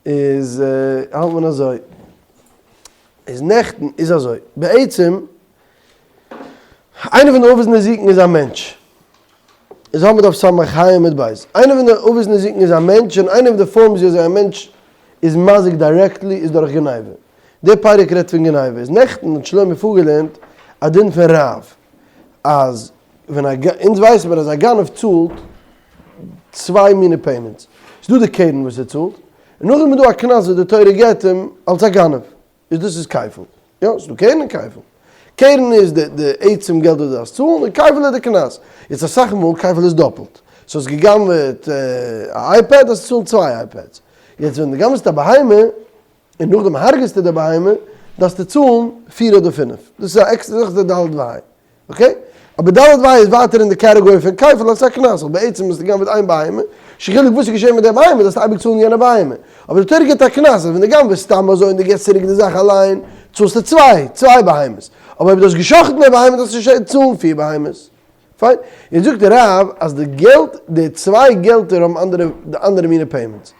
איז האלט מען אזוי, איז נעכטן איז אזוי, בעצם איינער פון די אבות נזיקין איז א מענטש, איז האבן מיר דף סמך ה' עמוד ב', איינער פון די אבות נזיקין איז א מענטש און איינער פון די forms ווי אזוי א מענטש איז מזיק directly איז דורך גניבה, די פרק רעדט פון גניבה, איז נעכטן האט שלומי פארגעלערנט א דין פון רב אז ווען א אונז ווייסן מיר אז א גנב צאלט צוויי מיני payments, ס'איז דא די קרן וואס ער צאלט, און נאכדעם איז דא א קנס וואס די תורה געבט אים אלס א גנב, איז דאס איז כפל, יא ס'איז דא קרן און כפל, קרן איז די די עצם געלט וואס דו דארפסט צאלן, און כפל איז די קנס, יעצט אסאך מאל כפל איז דאפלט, סאו האסט גע'גנב'עט א iPad דארפסטו צאלן צוויי iPads, יעצט ווען דו גנב'סט א בהמה און נאכדעם הרג'סטו די בהמה דארפסטו צאלן פיר אדער פינף, דאס איז א עקסטערע זאך, דאס איז ד' וה'. okay? אבער ד' וה' איז ווייטער אין די category פון כפל אלס א קנס, ווייל בעצם האסטו גע'גנב'עט איין בהמה, נישט קיין חילוק וואס איז געשען מיט די בהמה, דארפסטו אייביג צאלן יענע בהמה. אבער די תורה גיבט א קנס אז ווען דו גנב'עסט סתם אזוי און דו גיבסט צוריק די זאך אליין, צאלסטו צוויי, צוויי בהמות. אבער אויב דו האסט גע'שחט'ן די בהמה דארפסטו שוין צאלן פיר בהמות. פיין. יעצט זאגט דער רב אז די געלט, די צוויי געלטער האבן אנדערע, די אנדערע מיני payments.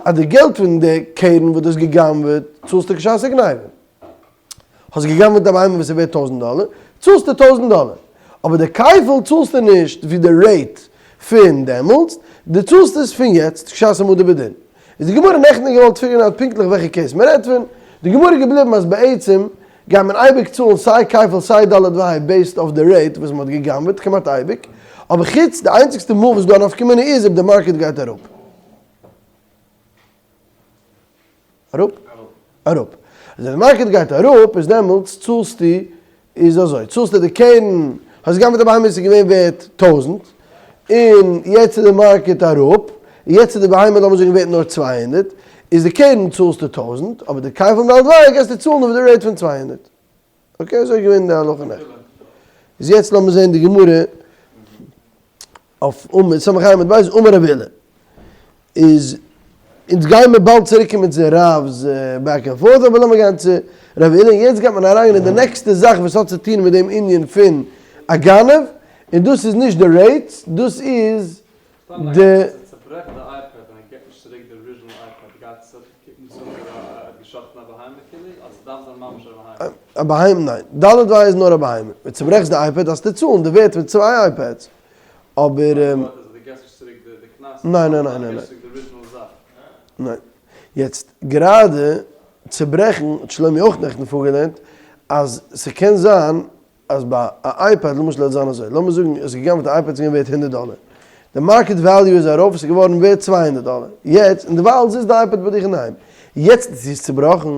אז די געלט פון די קרן וואס דו האסט גע'גנב'עט, צאלסטו כשעת הגניבה. האסט געגנב'עט א בהמה וואס איז ווערט טויזנט דאלער, צאלסטו טויזנט דאלער. אבער די כפל צאלסטו נישט ווי די rate פון דעמאלטס, דו צאלסט עס פון יעצט, כשעת העמדה בדין. איז די גמרא נעכטן געוואלט figure ן out פונקטליך וועלכע case מען רעדט פון, די גמרא איז געבליבן אז בעצם גייט מען אייביג צאלן סיי כפל סיי ד' וה' based אויף די rate וואס מען האט געגנב'עט, כמעט אייביג, אבער חוץ די איינציגסטע מאל וואס איז דא א נפקא מינה איז אויב די market גייט אראפ. אראפ? אראפ. אז ווען די market גייט אראפ איז דעמאלטס צאלסטו איז אזוי צאלסטו די קרן, האסט געגנב'עט א בהמה איז געווען ווערט טויזנט, און יעצט איז די market אראפ, און יעצט איז די בהמה לאמיר זאגן ווערט נאר 200, איז די קרן צאלסטו טויזנט, אבער די כפל און די הלוואה גייסטו צאלן אויף די rate פון 200. okay אזוי איז געווען די הלכה נעכטן. איז יעצט לאמיר זען די גמרא אויף עמוד ס"ה עמוד ב' אמר רב אילא איז אונז גייען מיר באלד צוריק קומען צו רב'ס back and forth אבער לאמיר גיין צו רב אילא און יעצט גייט מען אריין אין די נעקסטע זאך וואס האט צו טון מיט דעם ענין פון א גנב און דאס איז נישט די rates דאס איז די. א בהמה? ניין. ד' וה' איז נאר א בהמה. ווען צוברעכסט די iPad דארפסטו צאלן די ווערט פון צוויי iPads. אבער. ניין ניין ניין ניין. ניין. יעצט גראדע צוברעכן האט שלומי אויך נעכטן פארגעלערנט אז ס'קען זיין אז ביי א iPad למשל וועט זיין אזוי, לאמיר זאגן האסט געגנב'ט א iPad ס'איז געווען ווערט הונדערט דאלער, די market value איז ארויף ס'איז געווארן ווערט 200 דאלער, יעצט און דערווייל זיצט די iPad ביי דיך אינדערהיים, יעצט איז עס צובראכן,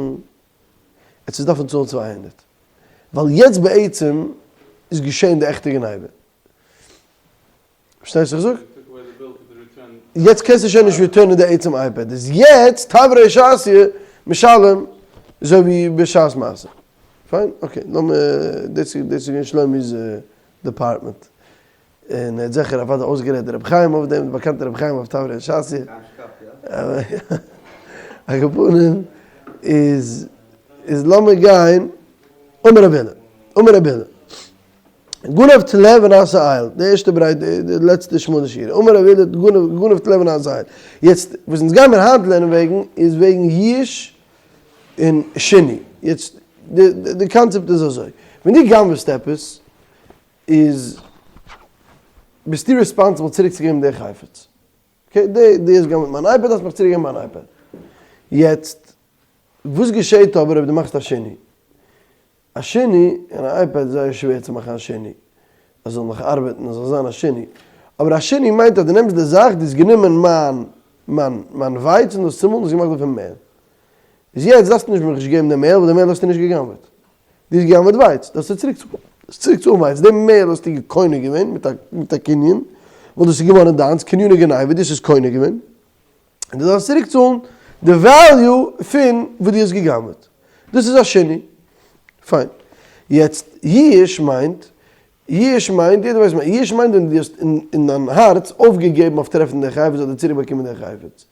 יעצט דארף מען צאלן 200, ווייל יעצט בעצם איז געשען די עכטע גניבה. פארשטייסט וואס איך זאג? יעצט קענסטו שוין נישט return ען די עצם iPad, איז יעצט תברא שתיה משלם אזוי ווי בשעת מעשה. פיין? okay, לאמיר, דאס איז דאס איז געווען שלומי'ס department. און ער האט זיכער אוודאי אויסגערעדט רבי חיים אויף דעם, די באקאנטע רבי חיים אויף תברא שתיה. על כל פנים, איז איז לאמיר גיין, אמר רבי הלל, אמר רבי הלל. גנב טלה ונעשה איל, די ערשטע ברייתא, די לעצטע שמונה שורה, אמר רבי אילא גנב טלה ונעשה איל. יעצט וואס אונז גיימיר היינט לערנען וועגן איז וועגן יאוש און שינוי. יעצט די קאנצעפט איז אזוי, ווען דו גנב'סט עפעס איז ביסטו responsible צוריקצוגעבן די חפץ. okay, דו האסט גע'גנב'ט מיין iPad דארפסט מיך צוריקגעבן מיין iPad. יעצט וואס געשעהט אבער אויב דו מאכסט א שינוי? א שינוי אין א iPad איז זייער שווער צו מאכן א שינוי עס זאל נאך ארבעטן עס זאל זיין א שינוי, אבער א שינוי מיינט אז דו נעמסט די זאך, דו האסט גענומען מיין מיין מיין ווייץ און דו האסט צומאלן און האסט געמאכט דערפון מעהל, איז יעצט דארפסטו נישט מיך נישט געבן די מעהל ווייל די מעהל האסטו נישט גע'גנב'עט, דו האסט גע'גנב'עט ווייץ, דארפסטו צוריק צוריק צאלן ווייץ, די מעהל האסטו קונה געווען מיט א מיט א קנין, ווייל דאס איז געווארן דיינס, קנינו גניבה, דו האסט עס קונה געווען. און דו דארפסט צוריק צאלן די value פון וואס דו האסט גע'גנב'עט. דאס איז א שינוי. פיין. יעצט ייאוש מיינט, ייאוש מיינט, יעדער ווייסט ייאוש מיינט ווען דו האסט אין דיין הארץ אויפגעגעבן אויף טרעפן די חפץ אדער צוריק באקומען די חפץ.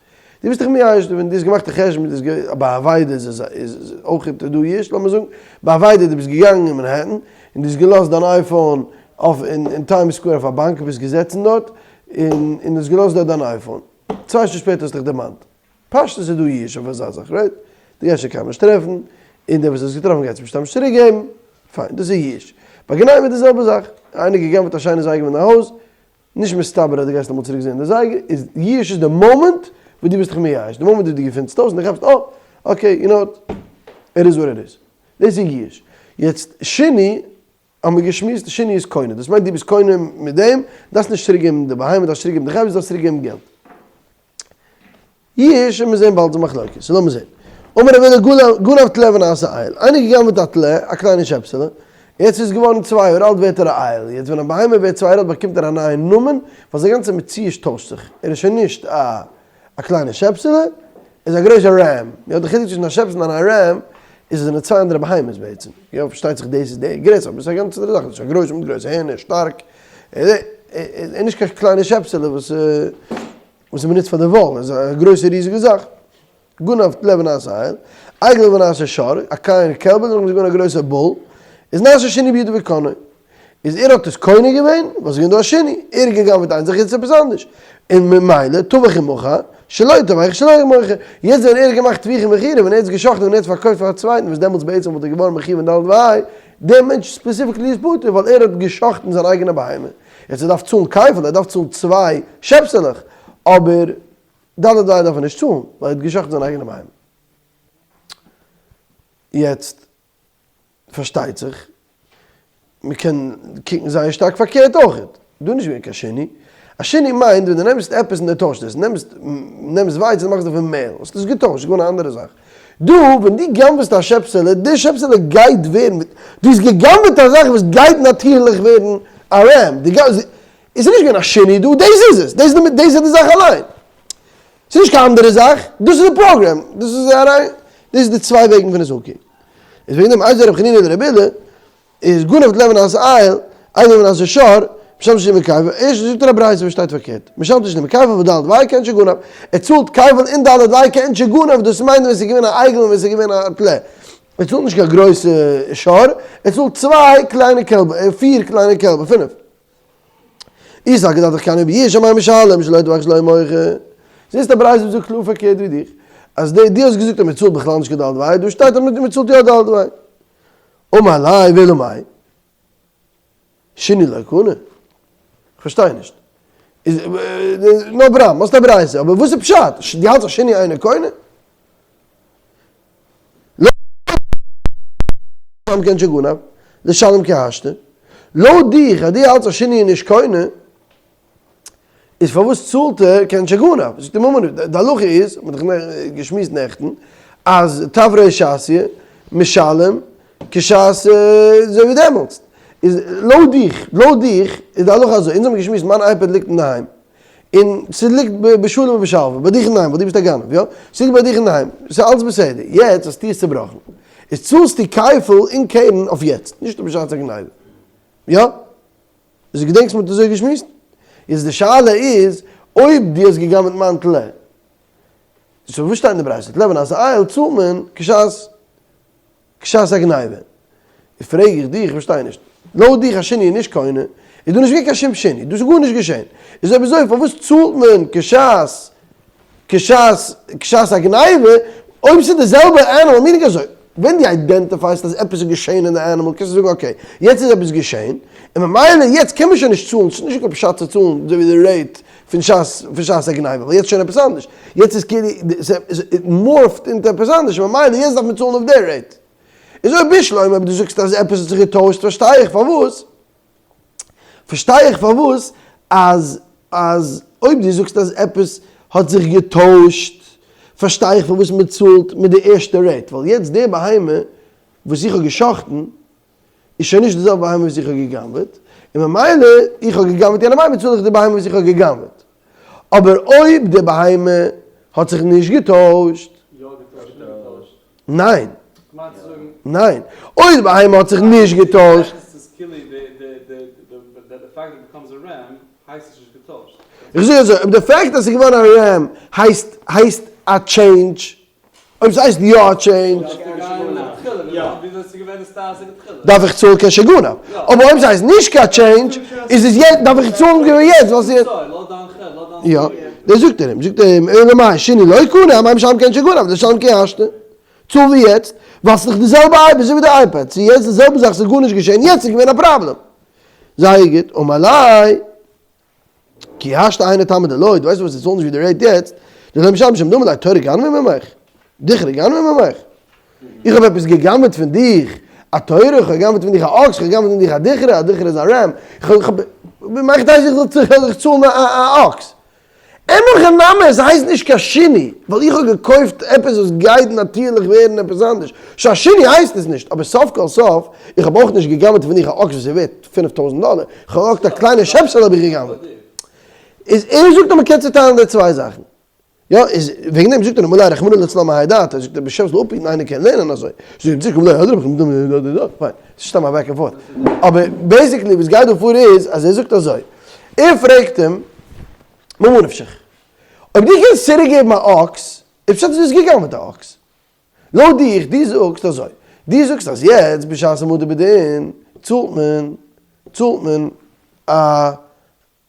דו ביסט דיך מייאש דערפון, דו האסט געמאכט א חשבון, דו האסט גע, ביי אבידה איז איז אויך דא ייאוש, לאמיר זאגן ביי אבידה דו ביסט געגאנגען אין מאנהעטן און דו האסט געלאזט דיין iPhone אויף אין Times Square אויף א באנק און ביסט געזעצן דארט און און האסט געלאזט דארט דיין iPhone. צוויי שעה שפעטער האסטו דיך דערמאנט. פשטות איז דא ייאוש אויף אזא זאך, right? דו גייסט שוין קיינמאל נישט טרעפן, און דער וואס האט עס געטראפן גייט עס מסתם נישט צוריק געבן, פיין, דאס איז ייאוש. ביי גניבה איז די זעלבע זאך, איינער גע'גנב'עט א שיינע זייגער פון דיין הויז, נישט מסתבר אז דו גייסט אמאל צוריק זען די זייגער, איז ייאוש איז די מאמענט וואס דו ביסט דיך מייאש, די מאמענט וואס דו געפינסט אויס און דו כאפסט אה, okay, you know what, it is what it is. דאס איז ייאוש. יעצט שינוי האבן מיר געשמועסט, שינוי איז קונה, דאס מיינט דו ביסט קונה מיט דעם, דארפסט נישט צוריק געבן די בהמה, דארפסט צוריק געבן די חפץ, דארפסט צוריק געבן געלט. יש, און מיר זעהן באלד די מחלוקת, סאו לאמיר זעהן. אמר רב אילא גנב טלה ונעשה איל, איינער איז געגאנגען מיט א טלה, א קליינע שעפסעלע, יעצט איז עס געווארן צוויי יאר אלט ווערט ער א איל, יעצט ווען א בהמה ווערט צוויי יאר אלט באקומט ער א נייע נאמען, ווייל זיין גאנצע מציאות טוישט זיך, ער איז שוין נישט א א קליינע שעפסעלע, ער איז א גרויסע ram, יא די חילוק צווישן א שעפסל און א ram איז עס זענען צוויי אנדערע בהמות בעצם, יא פארשטייט זיך דאס איז די גרעסער אבער עס איז א גאנץ אנדערע זאך, עס איז א גרויסע מיט גרויסע הערנער, שטארק, ער איז נישט קיין קליינע שעפסעלע וואס. וואס מען נוצט פאר די וואל איז א גרויסע ריזיגע זאך. גנב טלה ונעשה איל, עגל ונעשה שור, א קליינע קעלבל נאכדעם איז געווארן א גרויסע bull, איז נעשה שינוי בידו וקנאו. איז ער האט עס קונה געווען, ווייל ס'איז געווען דא א שינוי, ער האט געגנב'עט איין זאך יעצט עפעס אנדערש. און ממילא טבח ומכר, שלא טבח שלא מוכר. יעצט ווען ער האט געמאכט טביחה ומכירה, ווען ער האט עס גע'שחט'ן און ער האט עס פארקויפט פאר א צווייטן וואס דעמאלטס בעצם וואלט ער געווארן מחיוב אין ד' וה', דער מענטש specifically איז פטור ווייל ער האט גע'שחט'ן זיין אייגענע בהמה. יעצט ער דארף צאלן כפל, ער דארף צאלן צוויי שעפסעלעך, אבער ד' וה' דארף ער נישט צאלן, ווייל ער האט געשחט'ן זיין אייגענע בהמה. יעצט פארשטייט זיך, מען קען קוקן זייער שטארק פארקערט אויכעט, דא איז נישט געווען קיין שינוי, א שינוי מיינט ווען דו נעמסט עפעס און דו טוישסט עס, נעמסט נעמסט ווייץ און מאכסט דערפון מעהל, האסט עס געטוישט, ס'איז געווארן א אנדערע זאך. דא ווען דו גנב'סט א שעפסעלע, די שעפסעלע גייט ווערן, דו האסט געגנב'עט א זאך וואס גייט נאטירליך ווערן א ram, דו גייסט, עס איז נישט געווען א שינוי דא, דאס איז עס, דאס איז די זאך אליין, ס'איז נישט קיין אנדערע זאך, דאס איז די פראגרעם, דאס איז אריין, דאס איז די צוויי וועגן פון עס אנקוקן. איז וועגן דעם איזהו רבי חנינא דרבי אילא, איז גנב טלה ונעשה איל, עגל ונעשה שור, משלם שינוי וכפל, ערשטנס זאגט ער א ברייתא וואס שטייט פארקערט, משלם שינוי וכפל וד' וה' כעין שגנב, ער צאלט כפל און ד' וה' כעין שגנב, דאס מיינט ווען עס איז געווען א עגל און ווען עס איז געווען א טלה, ער צאלט נישט קיין גרויסע שור, ער צאלט צוויי קליינע קעלבער, פיר קליינע קעלבער, פינף. אי סלקא דעתך קנוי ביאוש אמאי משלם שלא טבח שלא מוחה. זעסט א ברייתא וואס זאגט קלאר פארקערט ווי דיך, אז דו האסט געזאגט אז מען צאלט בכלל נישט קיין ד' וה', דא שטייט אז מען צאלט יא ד' וה'. אמר ליה ואלא מאי? שינוי לא קנה? כ'פארשטיי נישט. איז no problem, האסט א ברייתא, אבער וואס איז פשט? דו האלטסט אז שינוי אינו קונה? לא כעין שגנב, לשלם כי השתא. לויט דיך אז דו האלטסט אז שינוי איז נישט קונה, איז פארוואס צאלט ער כעין שגנב? זאגט די גמרא, די הלכה איז, מען האט דאך געשמועסט נעכטן, אז תברא שתיא משלם כשעת אזוי ווי דעמאלטס. איז לויט דיך, לויט דיך איז די הלכה אזוי, אונז האבן געשמועסט מיין iPad ליגט אינדערהיים, און ס'ליגט בשלום ובשלווה ביי דיך אינדערהיים ווייל דו ביסט א גנב, יא? ס'ליגט ביי דיך אינדערהיים, ס'איז אלץ בסדר, יעצט האסטו עס צובראכן, איז צאלסטו כפל און קרן אויף יעצט, נישט אויף בשעת הגניבה, יא? איז געדענקסט מ'האט אזוי געשמועסט? יעצט די שאלה איז, אויב דו האסט געגנב'ט מיין טלה, סאו וואס שטייט אין די ברייתא? טלה ונעשה איל צאלט מען כשעת כשעת הגניבה. איז פרעג איך דיך, איך פארשטיי נישט. לויט דיך א שינוי איז נישט קונה, איז דא נישט געווען קיין שום שינוי, דא איז גארנישט געשען. איז אויב אזוי פארוואס צאלט מען כשעת כשעת כשעת הגניבה, אויב ס'איז די זעלבע animal, meaning אזוי, ווען דו identify סט אז עפעס איז געשען אין די animal קענסטו זאגן okay, יעצט איז עפעס געשען, און ממילא יעצט קען מען שוין נישט צאלן, ס'איז נישט קיין פשט צו צאלן אזוי ווי די rate פון שעת פון שעת הגניבה, ווייל יעצט איז שוין עפעס אנדערש, יעצט איז כאילו it morphed into עפעס אנדערש, ממילא יעצט דארף מען צאלן אויף די rate. איז אויב בשלמא אויב דו זאגסט אז עפעס האט זיך געטוישט פארשטיי איך פארוואס פארשטיי איך פארוואס אז אז אויב דו זאגסט אז עפעס האט זיך געטוישט פארשטיי איך פארוואס מען צאלט מיט די ערשטע rate ווייל יעצט די בהמה וואס איך האב גע'שחט'ן איז שוין נישט די זעלבע בהמה וואס איך האב גע'גנב'עט און ממילא איך האב גע'גנב'עט יענע בהמה צאל איך די בהמה וואס איך האב גע'גנב'עט אבער אויב די בהמה האט זיך נישט געטוישט. יא געטוישט נישט געטוישט. ניין. ניין. אויב די בהמה האט זיך נישט געטוישט. איך זאג אזוי, אויב די fact אז ס'איז געווארן א ram הייסט הייסט א change, אויב ס'הייסט יא א change, דארף איך צאלן כשגנב, אבער אויב ס'הייסט נישט קיין change, איז עס יעצט, דארף איך צאלן יעצט ווייל ס'איז. יא. דאס זאגט ער אים, זאגט ער אים, אלא מאי, שינוי לא קנה, אמאי משלם כעין שגנב, לשלם כי השתא. צאל ווי יעצט, ווייל ס'איז דאך די זעלבע iPad אזוי ווי די iPad, ס'איז יעצט די זעלבע זאך, ס'איז גארנישט געשען, יעצט איז געווען א פראבלעם. זייער גוט, אמר ליה, כי השתא היינו טעמא דלא, דו ווייסט וואס, איך צאל נישט ווי די rate יעצט, דלא משלם משום דאמר ליה תורא גנבא ממך, דכרא גנבא ממך, איך האב עפעס גע'גנב'עט פון דיך א תורא, איך האב גע'גנב'עט פון דיך א אקס, איך האב גע'גנב'עט פון דיך א דכרא, א דכרא איז א ram, איך האב, מאכט אייז איך זאל צאלן א אקס. אין הכי נמי, עס הייסט נישט קיין שינוי, ווייל איך האב געקויפט עפעס וואס גייט נאטירליך ווערן עפעס אנדערש, so א שינוי הייסט עס נישט, אבער סוף כל סוף, איך האב אויך נישט גע'גנב'עט פון דיך א אקס וואס איז ווערט 5000 דאלער, איך האב געקויפט א קליינע שעפסעלע האב איך גע'גנב'עט. איז ער זאגט אז מען קען צוטיילן די צוויי זאכן. יא, איז וועגן דעם זאגט ער אמר ליה רחמנא לצלן מהאי דעתא, זאגט ער בשם זאל אפהיטן איינער קען לערנען אזוי, זאגט ער צוריק אמר ליה אדרבה פיין, ס'איז סתם א back and forth, אבער basically וואס גייט דא פאר איז אז ער זאגט אזוי, ער פרעגט אים ממה נפשך, אויב דו קענסט צוריק געבן א אקס, איז פשט אז דו האסט גע'גנב'עט א אקס, לויט דיך, דו זאגסט אזוי, דו זאגסט אז יעצט בשעת מדה בדין צאלט מען, צאלט מען א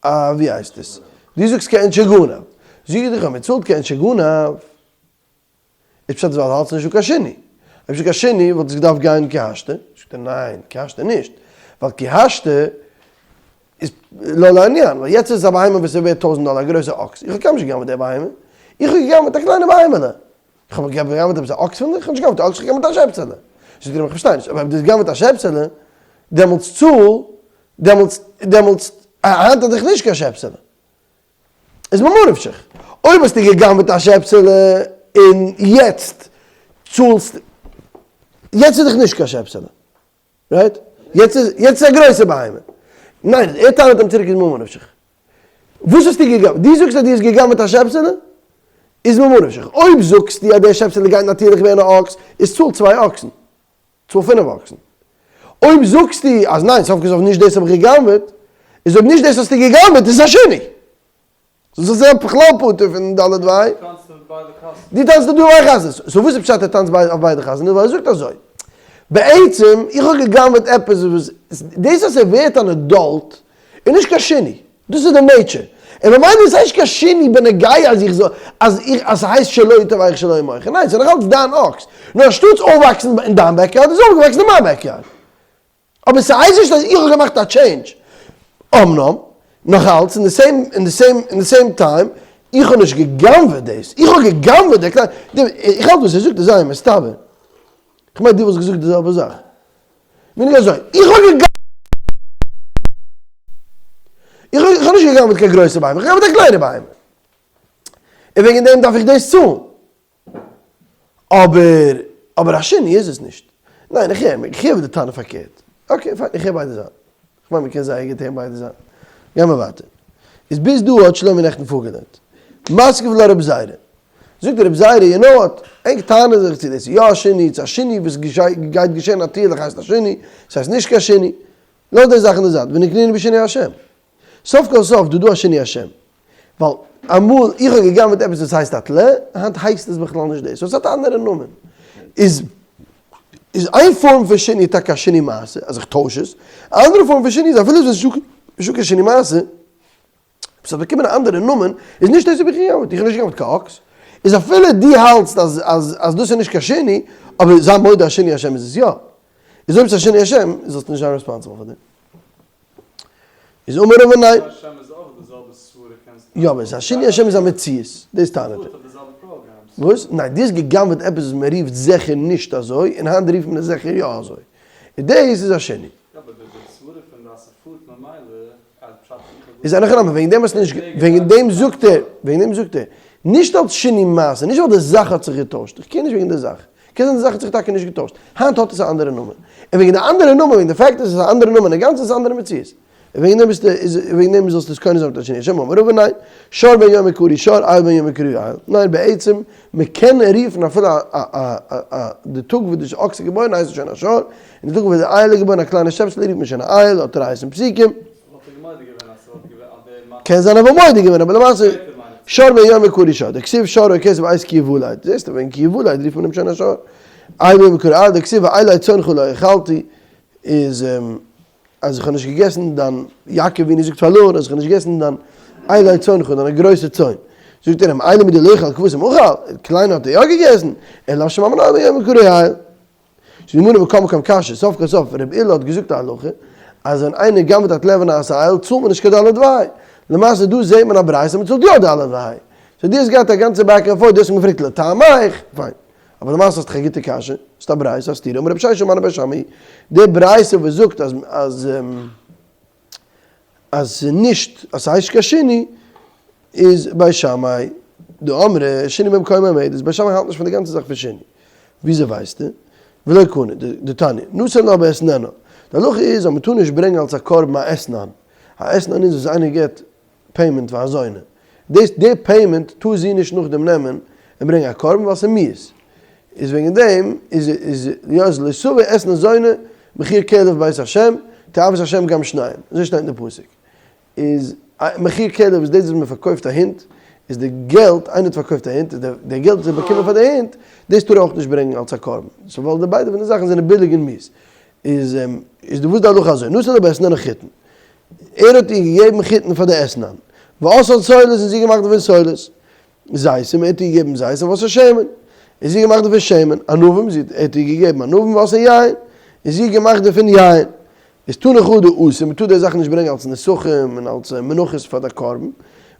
א ווי הייסט עס? דו זאגסט כעין שגנב. זאג איך דיך אז מען צאלט כעין שגנב, איז פשט אז ווייל האלטסט נישט דא קיין שינוי. אויב נישט קיין שינוי וואלט עס געדארפט גיין כי השתא. זאגט ער ניין, כי השתא נישט. ווייל כי השתא איז לא לעניין. ווייל יעצט איז עס א בהמה וואס איז ווערט טויזנט דאלער, א גרויסע אקס. איך האב קיינמאל נישט געגנב'עט די בהמה. איך האב געגנב'עט א קליינע בהמה'לע. איך האב געגנב'עט עפעס א אקס פון דיר? איך האב נישט געגנב'עט א אקס, איך האב געגנב'עט א שעפסעלע. זאגט ער אים איך פארשטיי נישט, אבער אויב דו האסט געגנב'עט א שעפסעלע, דעמאלטס צאל דעמאלטס, דעמאלטס, היינט האט איך נישט קיין שעפסעלע. איז ממה נפשך. אויב האסטו גע'גנב'עט א שעפסעלע און יעצט צאלסטו, יעצט איז דאך נישט קיין שעפסעלע. right? יעצט איז, יעצט איז א גרויסע בהמה. ניין, ער טענה'ט אים צוריק איז ממה נפשך. וואס האסטו גע'גנב'עט? דו זאגסט אז דו האסט גע'גנב'עט א שעפסעלע? איז ממה נפשך. אויב זאגסטו אז דער שעפסעלע גייט נאטירליך ווערן א אקס, איז צאל צוויי אקסן. צאל פינף אקסן. אויב זאגסטו אז ניין, סוף כל סוף נישט דאס האב איך גע'גנב'עט, איז אויב נישט דאס האסטו גע'גנב'עט איז עס א שינוי. זאלסט זיך זען בכלל פטור פון ד' וויי. דו טאנצט דא ביי חתונות. so וואס איז פשט ער טאנצט אויף ביידע חתונות? ווייל ער זאגט אזוי. בעצם איך האב גע'גנב'עט עפעס וואס דאס אז ער ווערט אן adult איז נישט קיין שינוי. דאס איז די nature. און ממילא איז נישט קיין שינוי בנוגע אז איך זאל אז איך אז ס'הייסט שלא יתברך שלא ימוכר. ניין, ס'איז נאך אלץ דיין אקס. נאר אנשטאטס אויפוואקסן אין דיין backyard איז אויפגעוואקסן אין מיין backyard. אבער ס'הייסט נישט אז איך האב געמאכט א change. אמנם, נאך אלץ אין די same אין די same אין די same time, איך האב נישט גע'גנב'עט דאס. איך האב גע'גנב'עט די קליינע איך האלט וואס ער זאגט איז זייער מסתבר. כ'מיין דו וואלסט געזאגט די זעלבע זאך. מיין איך אזוי, איך האב געגנב'ט, איך האב נישט געגנב'ט קיין גרויסע בהמה, איך האב געגנב'ט א קליינע בהמה. און וועגן דעם דארף איך דאס צאלן. אבער, אבער א שינוי איז עס נישט. ניין, איך הער, איך הער די טענה פארקערט. okay, פיין, איך הער ביידע זייטן. איך מיין מ'קען זייער גוט הערן ביידע זייטן. גיימער ווייטער. איז ביז דא האט שלומי נעכטן פארגעלערנט. מתקיף לה רבי זירא. זאגט רבי זירא, you know what, ענק טענה'ן זיך צו דאס איז יא א שינוי, צו א שינוי וואס גייט געשען נאטירליך הייסט א שינוי, ס'הייסט נישט קיין שינוי. לאז די זאך אין די זייט, ונקנינו בשינוי השם. סוף כל סוף דא דא א שינוי השם. ווייל אמאל איך האב געגנב'עט עפעס וואס הייסט א טלה, היינט הייסט עס בכלל נישט דאס, סאו עס האט א אנדערע נאמען. איז איז איין פארם פון שינוי טאקע א שינוי מעשה, אז איך טויש עס, א אנדערע פארם פון שינוי איז אפילו עס איז נישטא קיין שינוי מעשה, עס האט באקומען א אנדערע נאמען, איז נישט דאס האב איך געגנב'עט, איך האב נישט געגנב'עט קיין אקס, איז אפילו דו האלטסט אז אז אז דאס איז נישט קיין שינוי, אבער זיי מודה אז שינוי השם איז עס יא. איז אויב ס'איז א שינוי השם, זאלסטו נישט זיין responsible פאר דעם. איז אמר רבא ניין. יא אבער א שינוי השם איז א מציאות, דאס טענה'ט ער. וואס? ניין, דו האסט גע'גנב'עט עפעס וואס מען רופט זיכער נישט אזוי, און היינט רופט מען עס זיכער יא אזוי. און דאס איז א שינוי. איז אין הכי נמי, וועגן דעם האסטו נישט, וועגן דעם זאגט ער, וועגן דעם זאגט ער, נישט אלס שינוי מעשה, נישט ווייל די זאך האט זיך געטוישט, איך קער נישט וועגן די זאך, קען זיין די זאך האט זיך טאקע נישט געטוישט, היינט האט עס א אנדערע נאמען, און וועגן די אנדערע נאמען, וועגן די fact אז עס איז א אנדערע נאמען, אינגאנצן איז עס א אנדערע מציאות, און וועגן דעם ביסטו, איז, וועגן דעם זאלסטו עס קונה זיין מיט א שינוי השם, אמר רבא ניין, שור בן יומו קרוי שור, איל בן יומו קרוי איל, ניין בעצם, מען קען רופן אפילו א א א א די טאג וואס די אקס איז געבוירן הייסט עס שוין א שור, און די טאג וואס די איל איז געבוירן א קליינע שעפסל רופט מען שוין א איל, האט ער הייסן פסוקים. קען זיין ער וואלט מודה געווען אבער למעשה שור בן יומו קרוי שור דכתיב שור הכשב עת כי יולד זעסטו ווען כי יולד רופט מען אים שוין א שור איל בן יומו קרוי איל דכתיב ואילי צאנך לא אכלתי איז אז איך האב נישט געגעסן דיין יעקב אבינו זאגט פאר לבן אז איך האב נישט געגעסן דיין אילי צאנך דיינע גרויסע צאן. זאגט ער אים, אלא מדלא אכל כבשים אכל, קליינע האט ער יא געגעסן, אלא שמע מינה ביום קרא יעל. זאגט די גמרא מכל מקום קשיא, סוף כל סוף ר' אילא האט געזאגט א הלכה אז ווען איינער גנב'ט א טלה ונעשה איל צאלט מען נישט קיין ד' וה', למעשה דא זעהט מען א ברייתא מען צאלט יא ד' וה', so דו האסט געהאט א גאנצע back and forth, דו האסט אים געפרעגט לטעמיך, פיין, אבער למעשה האסטו דאך א גוטע קשיא, האסט א ברייתא, א סתירה, אמר רב ששת מני בית שמאי, די ברייתא וואס זאגט אז אז אז ס'איז נישט אז ס'הייסט נישט קיין שינוי איז בית שמאי דאמרי שינוי במקומו עומדת, בית שמאי האלט נישט פון די גאנצע זאך פון שינוי, וויאזוי ווייסטו? ולא קני דתניא נתן לה באתננה, די הלכה איז אז מ'טאר נישט ברענגען אלס א קרבן א אתנן, א אתנן איז וואס איינער געבט payment פאר א זונה, דאס די payment טאר זי נישט נאכדעם נעמען און ברענגען א קרבן ווייל ס'איז מיאוס, איז וועגן דעם איז איז יא איז לא תביא אתנן זונה מחיר כלב בית השם תועבת השם גם שניים, אזוי שטייט אין די פסוק, איז מחיר כלב איז דאס וואס מען פארקויפט א הונט, איז די געלט, איינער האט פארקויפט א הונט, איז די געלט וואס ער האט באקומען פאר די הונט, דאס טאר ער אויך נישט ברענגען אלס א קרבן, so ווייל די ביידע פון די זאכן זענען ביליג און מיאוס, איז איז די וואס די הלכה אזוי, נתן לה באתננה חיטין, ער האט איר געגעבן חיטין פאר די אתנן, ועשאן סולת און זי געמאכט דערפון סולת, זיתים, ער האט איר געגעבן זיתים ועשאן שמן, און זי געמאכט דערפון שמן, ענבים, זי האט איר געגעבן ענבים ועשאן יין, און זי געמאכט דערפון יין. איז תני חדא אסור, מען טאר די זאכן נישט ברענגען אלס נסכים און אלס מנחות פאר די קרבן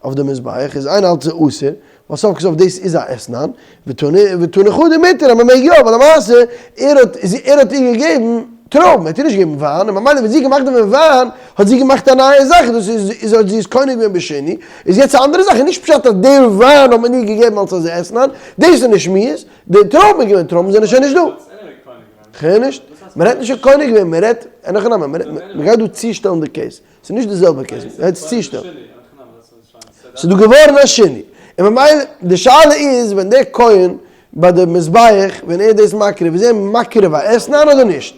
אויף די מזבח, איז איינער האלט ס'איז אסור, ווייל סוף כל סוף דאס איז א אתנן, ותני חדא מותר אז מען מעג יא, ווייל למעשה ער האט ער האט איר געגעבן טרויבן, ער האט איר נישט געגעבן וויין, און ממילא ווען זי האט געמאכט דערפון וויין, האט זי געמאכט א נייע זאך, דאס איז איז האט זי עס קונה געווען בשינוי, איז יעצט א אנדערע זאך, איז נישט פשט אז די וויין האט מען איר געגעבן אלס א אתנן, דאס איז נישט מיאוס, די טרויבן איז געווען טרויבן זענען שוין נישט דא. כ'הער נישט, מען רעדט נישט פון קונה געווען, מען רעדט, אין הכי נמי, מען גייט דא צושטעלן די case, ס'איז נישט די זעלבע case, מען גייט עס צושטעלן. ס'איז דא געווארן א שינוי, און ממילא די שאלה איז ווען דער כהן ביי די מזבח ווען ער איז דאס מקריב איז ער מקריב א אתנן אדער נישט?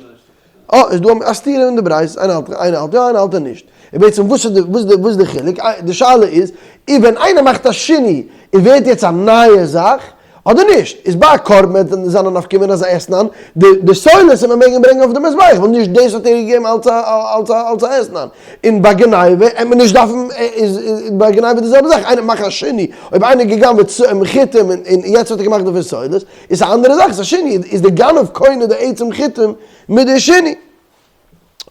אה, איז דא א סתירה אין די ברייתא, איינער האלט איינער האלט יא איינער האלט נישט. און בעצם וואס איז די וואס איז די וואס איז די חילוק? די שאלה איז, איז ווען איינער מאכט א שינוי איז ווערט יעצט א נייע זאך אדער נישט? איז ביי א קרבן וועט זיין א נפקא מינה אז א אתנן, די די סולת וועט מען מעגן ברענגען אויף די מזבח ווייל נישט דאס האט ער געגעבן אלס א אלס א אלס א אתנן. און ביי גניבה וועט מען נישט דארפן איז איז ביי גניבה די זעלבע זאך, איינער מאכט א שינוי, אויב איינער האט גע'גנב'עט חיטים און און יעצט האט ער געמאכט דערפון סולת, איז א אנדערע זאך, איז א שינוי, איז די גנב קונה די עצם חיטים מיט די שינוי.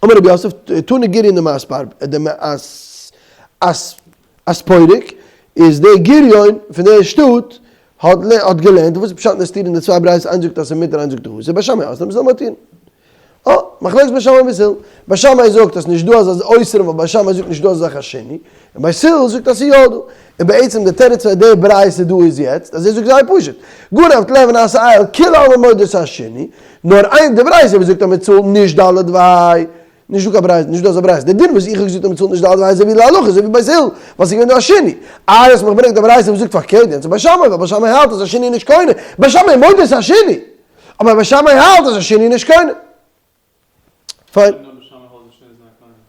אמר רבי יוסף, תנא גוריון דמאספורק, איז דער גוריון פון דער שטאט האט געלערנט, וואס איז פשט אין די סתירה אין די צוויי ברייתות, איינס זאגט אז ס'איז מותר איינס זאגט אסור, בית שמאי אסר'ן בית הלל מתיר'ן. אה, מחלוקת בית שמאי ובית הלל. בית שמאי זאגט אז נישט דא אזא אוסרים ווייל בית שמאי זאגט נישט דא אזא זאך א שינוי, און בית הלל זאגט אז ס'איז יא דא. און בעצם די תירוץ פאר די ברייתא דא איז יעצט אז ער זאגט זייער פשוט, גנב טלה ונעשה איל כולי עלמא מודה ס'איז א שינוי, נאר איין די ברייתא וואס זאגט אז מ'צאלט נישט ד' וה', נישט דא קיין ברייתא, נישט דא אזא ברייתא, די דין וואס איך האב געזאגט אז מ'צאלט נישט ד' וה' אזוי ווי להלכה אזוי ווי בית הלל, ווייל ס'איז געווען דא א שינוי. איי האסט מיך געברענגט א ברייתא וואס זאגט פארקערט, יענץ איז בית שמאי, ווייל בית שמאי האלט אז א שינוי איז נישט קונה, בית שמאי מודה ס'איז א שינוי, אבער בית שמאי האלט אז א שינוי איז נישט קונה. פיין.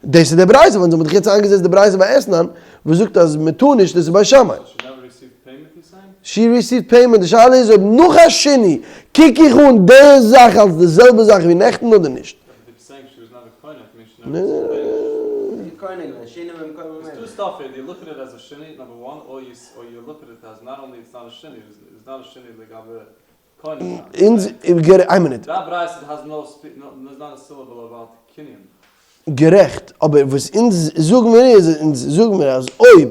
דאס איז די ברייתא, ווען זיי האבן זיך יעצט איינגעזעצט די ברייתא ביי אתנן, וואס זאגט אז מען טאר נישט, דאס איז בית שמאי. She received payment, די שאלה איז אויב נאך א שינוי קוק איך אן די זאך אלס די זעלבע זאך ווי נעכטן אדער נישט. אונז, איין מינוט. גערעכט, אבער וואס אונז זאגן מיר איז, אונז זאגן מיר אז אויב,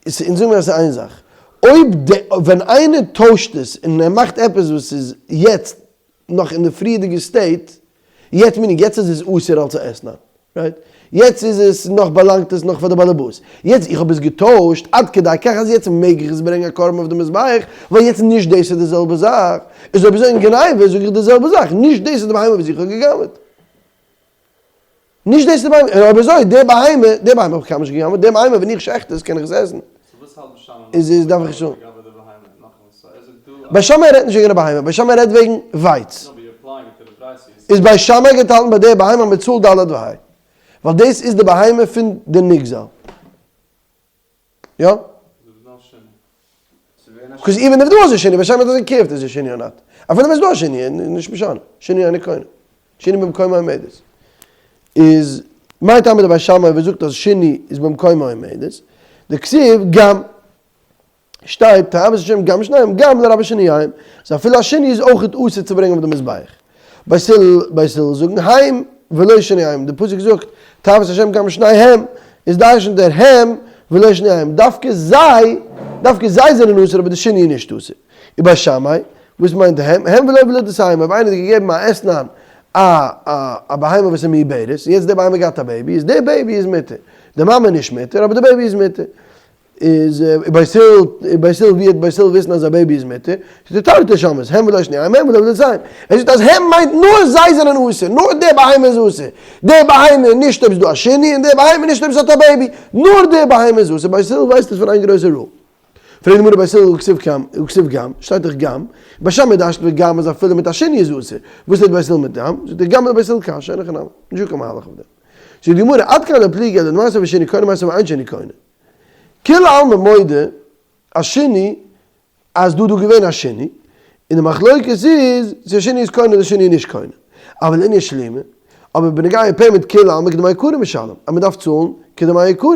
אונז זאגן מיר אז ס'איז איין זאך, אויב די, ווען איינער טוישט עס און ער מאכט עפעס וואס איז יעצט נאך אין די פריערדיגע state, יעצט meaning יעצט איז עס אסור אלס א אתנן, right? יעצט איז עס נאך באלאנגט עס נאך פאר די באלעבאס, יעצט איך האב עס געטוישט עד כדי כך אז יעצט מעג איך עס ברענגען א קרבן אויף די מזבח, ווייל יעצט נישט דאס איז די זעלבע זאך, איז אויב אזוי אין גניבה זאג איך די זעלבע זאך, נישט דאס איז די בהמה וואס איך האב גע'גנב'עט. נישט דאס איז די בהמה, און אויב אזוי די בהמה, די בהמה האב איך קיינמאל נישט גע'גנב'עט, די בהמה ווען איך שעכט עס קען איך עס עסן. איז איז דארף איך נישט צאלן. בית שמאי רעדט נישט וועגן א בהמה, בית שמאי רעדט וועגן ווייץ. איז בית שמאי גייט האלטן ביי די בהמה מען צאלט ד' וה'. ווייל דאס איז די בהמה פון די נגזל. יא? Because even if דא איז א שינוי, בית שמאי doesn't care if there's a שינוי or not. אפילו ווען ס'איז דא א שינוי, נישט משנה. שינוי אינו קונה. שינוי במקומו עומדת. איז מאי טעמא דבית שמאי וואס זאגט אז שינוי איז במקומו עומדת? דכתיב גם. שטייט תועבת השם גם שניהם גם לרבות שינויים, אז אפילו א שינוי איז אויך אסור צו ברענגען אויף די מזבח. בית הלל בית הלל זאגן הם ולא שינויים, די פסוק זאגט תועבת השם גם שניהם, איז דרשנ'ט ער הם ולא שינויים, דווקא זיי, דווקא זיי זענען אסור אבער די שינוי איז נישט אסור. ובית שמאי, וואס מיינט הם? הם ולא ולדותיהם, אויב איינער האט געגעבן א אתנן א א א בהמה וואס איז מעוברת, און יעצט די בהמה געהאט א baby, איז די baby איז מותר. די מאמע איז נישט מותר, אבער די baby איז מותר. איז בית הלל, בית הלל ווי האט בית הלל וויסן אז א baby איז מותר? זאגט ער תרתי שמעת, הם ולא שניהם, הם ולא ולדותיהם. ער זאגט אז הם מיינט נאר זיי זענען אסור, נאר די בהמה איז אסור. די בהמה נישט אויב ס'איז דא א שינוי, און די בהמה נישט אויב ס'האט א baby. נאר די בהמה איז אסור. בית הלל ווייסט עס פון איין גרויסע rule. פרעגט די גמרא בית הלל והכתיב גם, והכתיב גם, שטייט דאך גם, בית שמאי דרש'נט מיט גם אז אפילו מיט א שינוי איז אסור, וואס טוט בית הלל מיט גם? זאגט ער גם לבית הלל קשיא, אין הכי נמי, נישטא קיין מהלך אויף דעם. זאגט די גמרא עד כאן לא פליגי אלא דמעשה ושינוי קונה מעשה ואין שינוי קונה. כולי עלמא מודה אז שינוי אז דא דא געווען א שינוי, און די מחלוקת איז צו א שינוי איז קונה אדער שינוי איז נישט קונה. אבל לענין שלימה, אבער בנוגע payment כולי עלמא כדמי יקרא משלם, אז מען דארף צאלן כדמי יקרא.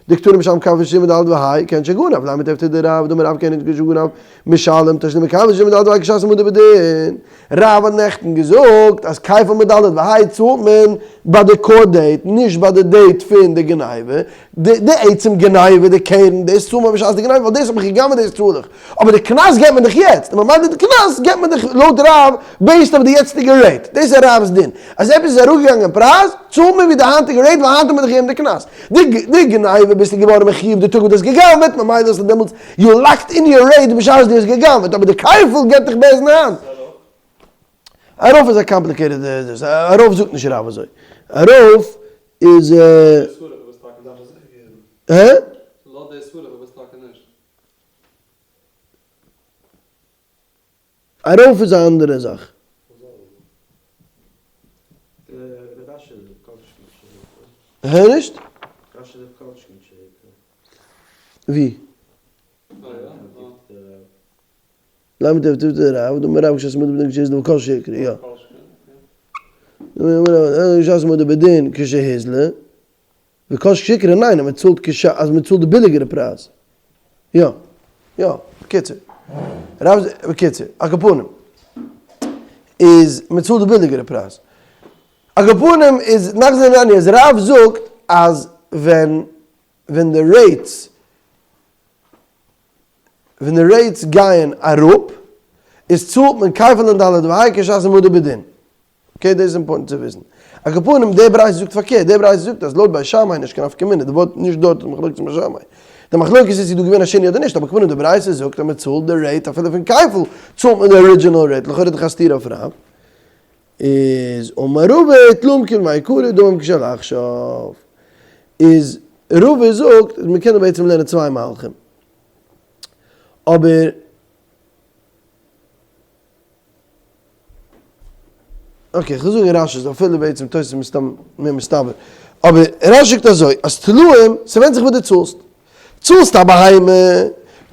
דקתני משלם כפל ששים וד' וה' כעין שגנב, לימא תיובתא דרב דאמר רב כעין שגנב משלם תשלומי כפל ששים וד' וה' כשעת העמדה בדין. רב האט נעכטן געזאגט אז כפל מד' וה' צאלט מען ביי די court date נישט ביי די date פון די גניבה, די עצם גניבה די קרן דאס צאלט מען בשעת די גניבה ווייל דאס האב איך גע'גנב'עט דאס צאל איך, אבער די קנס געבט מען דאך יעצט און ממילא די קנס געבט מען דאך לויט רב based אויף די יעצטיגע rate, דאס איז רב'ס דין אז עפעס איז אראפגעגאנגען אין פרייז צאלט מען ווי די היינטיגע rate ווייל היינט האט מען דאך געגעבן די קנס. די גניבה ביסטו געווארן מחיוב די טאג וואס דו האסט גע'גנב'עט, ממילא האסטו דעמאלטס you locked in your rate בשעת דו האסט גע'גנב'עט, אבער די כפל געבט דיך בעסטן היינט. ארויף איז א complicated דאס, ארויף זאגט נישט רב אזוי, ארויף איז. הא? ארויף איז א אנדערע זאך. הער נישט? ווי? למה תבטא רב, דאמר רב כשעשו מדה בדין כשהזלה וכל שיקרא, יא. כשעשו מדה בדין כשהזלה. וכל שיקרא ניין אז מען צאלט כש אז מען צאלט די ביליגערע פרייז. יא. יא. בקיצור. רב בקיצור. על כל פנים. איז מען צאלט די ביליגערע פרייז. על כל פנים איז נחזור לענין אז רב זאגט אז ווען ווען די rates ווען די rates גייען אראפ איז צאלט מען כפל און ד' וה' כשעת העמדה בדין. okay דאס איז important צו וויסן. על כל פנים די ברייתא זאגט פארקערט, די ברייתא זאגט אז לויט בית שמאי נישט קיין נפקא מינה, די ווארט נישט דארט איז מחלוקת צו בית שמאי. די מחלוקת איז צו דא געווען א שינוי אדער נישט, אבער על כל פנים די ברייתא זאגט אז מען צאלט די rate אפילו פון כפל צאלט מען די original rate, לכאורה דאך א סתירה אויף רב. איז אמר רבא תלאים כדמי מעיקרא דמים כשל עכשיו. איז רבא זאגט אז מען קען דא בעצם לערנען צוויי מהלכים. אבער. okay, כ'וויל זאגן רשי איז אפילו בעצם תוס' מסתם מער מסתבר. אבער רשי זאגט אזוי, אז תלאים, ס'ווענדט זיך וואס דו צאלסט. צאלסט א בהמה,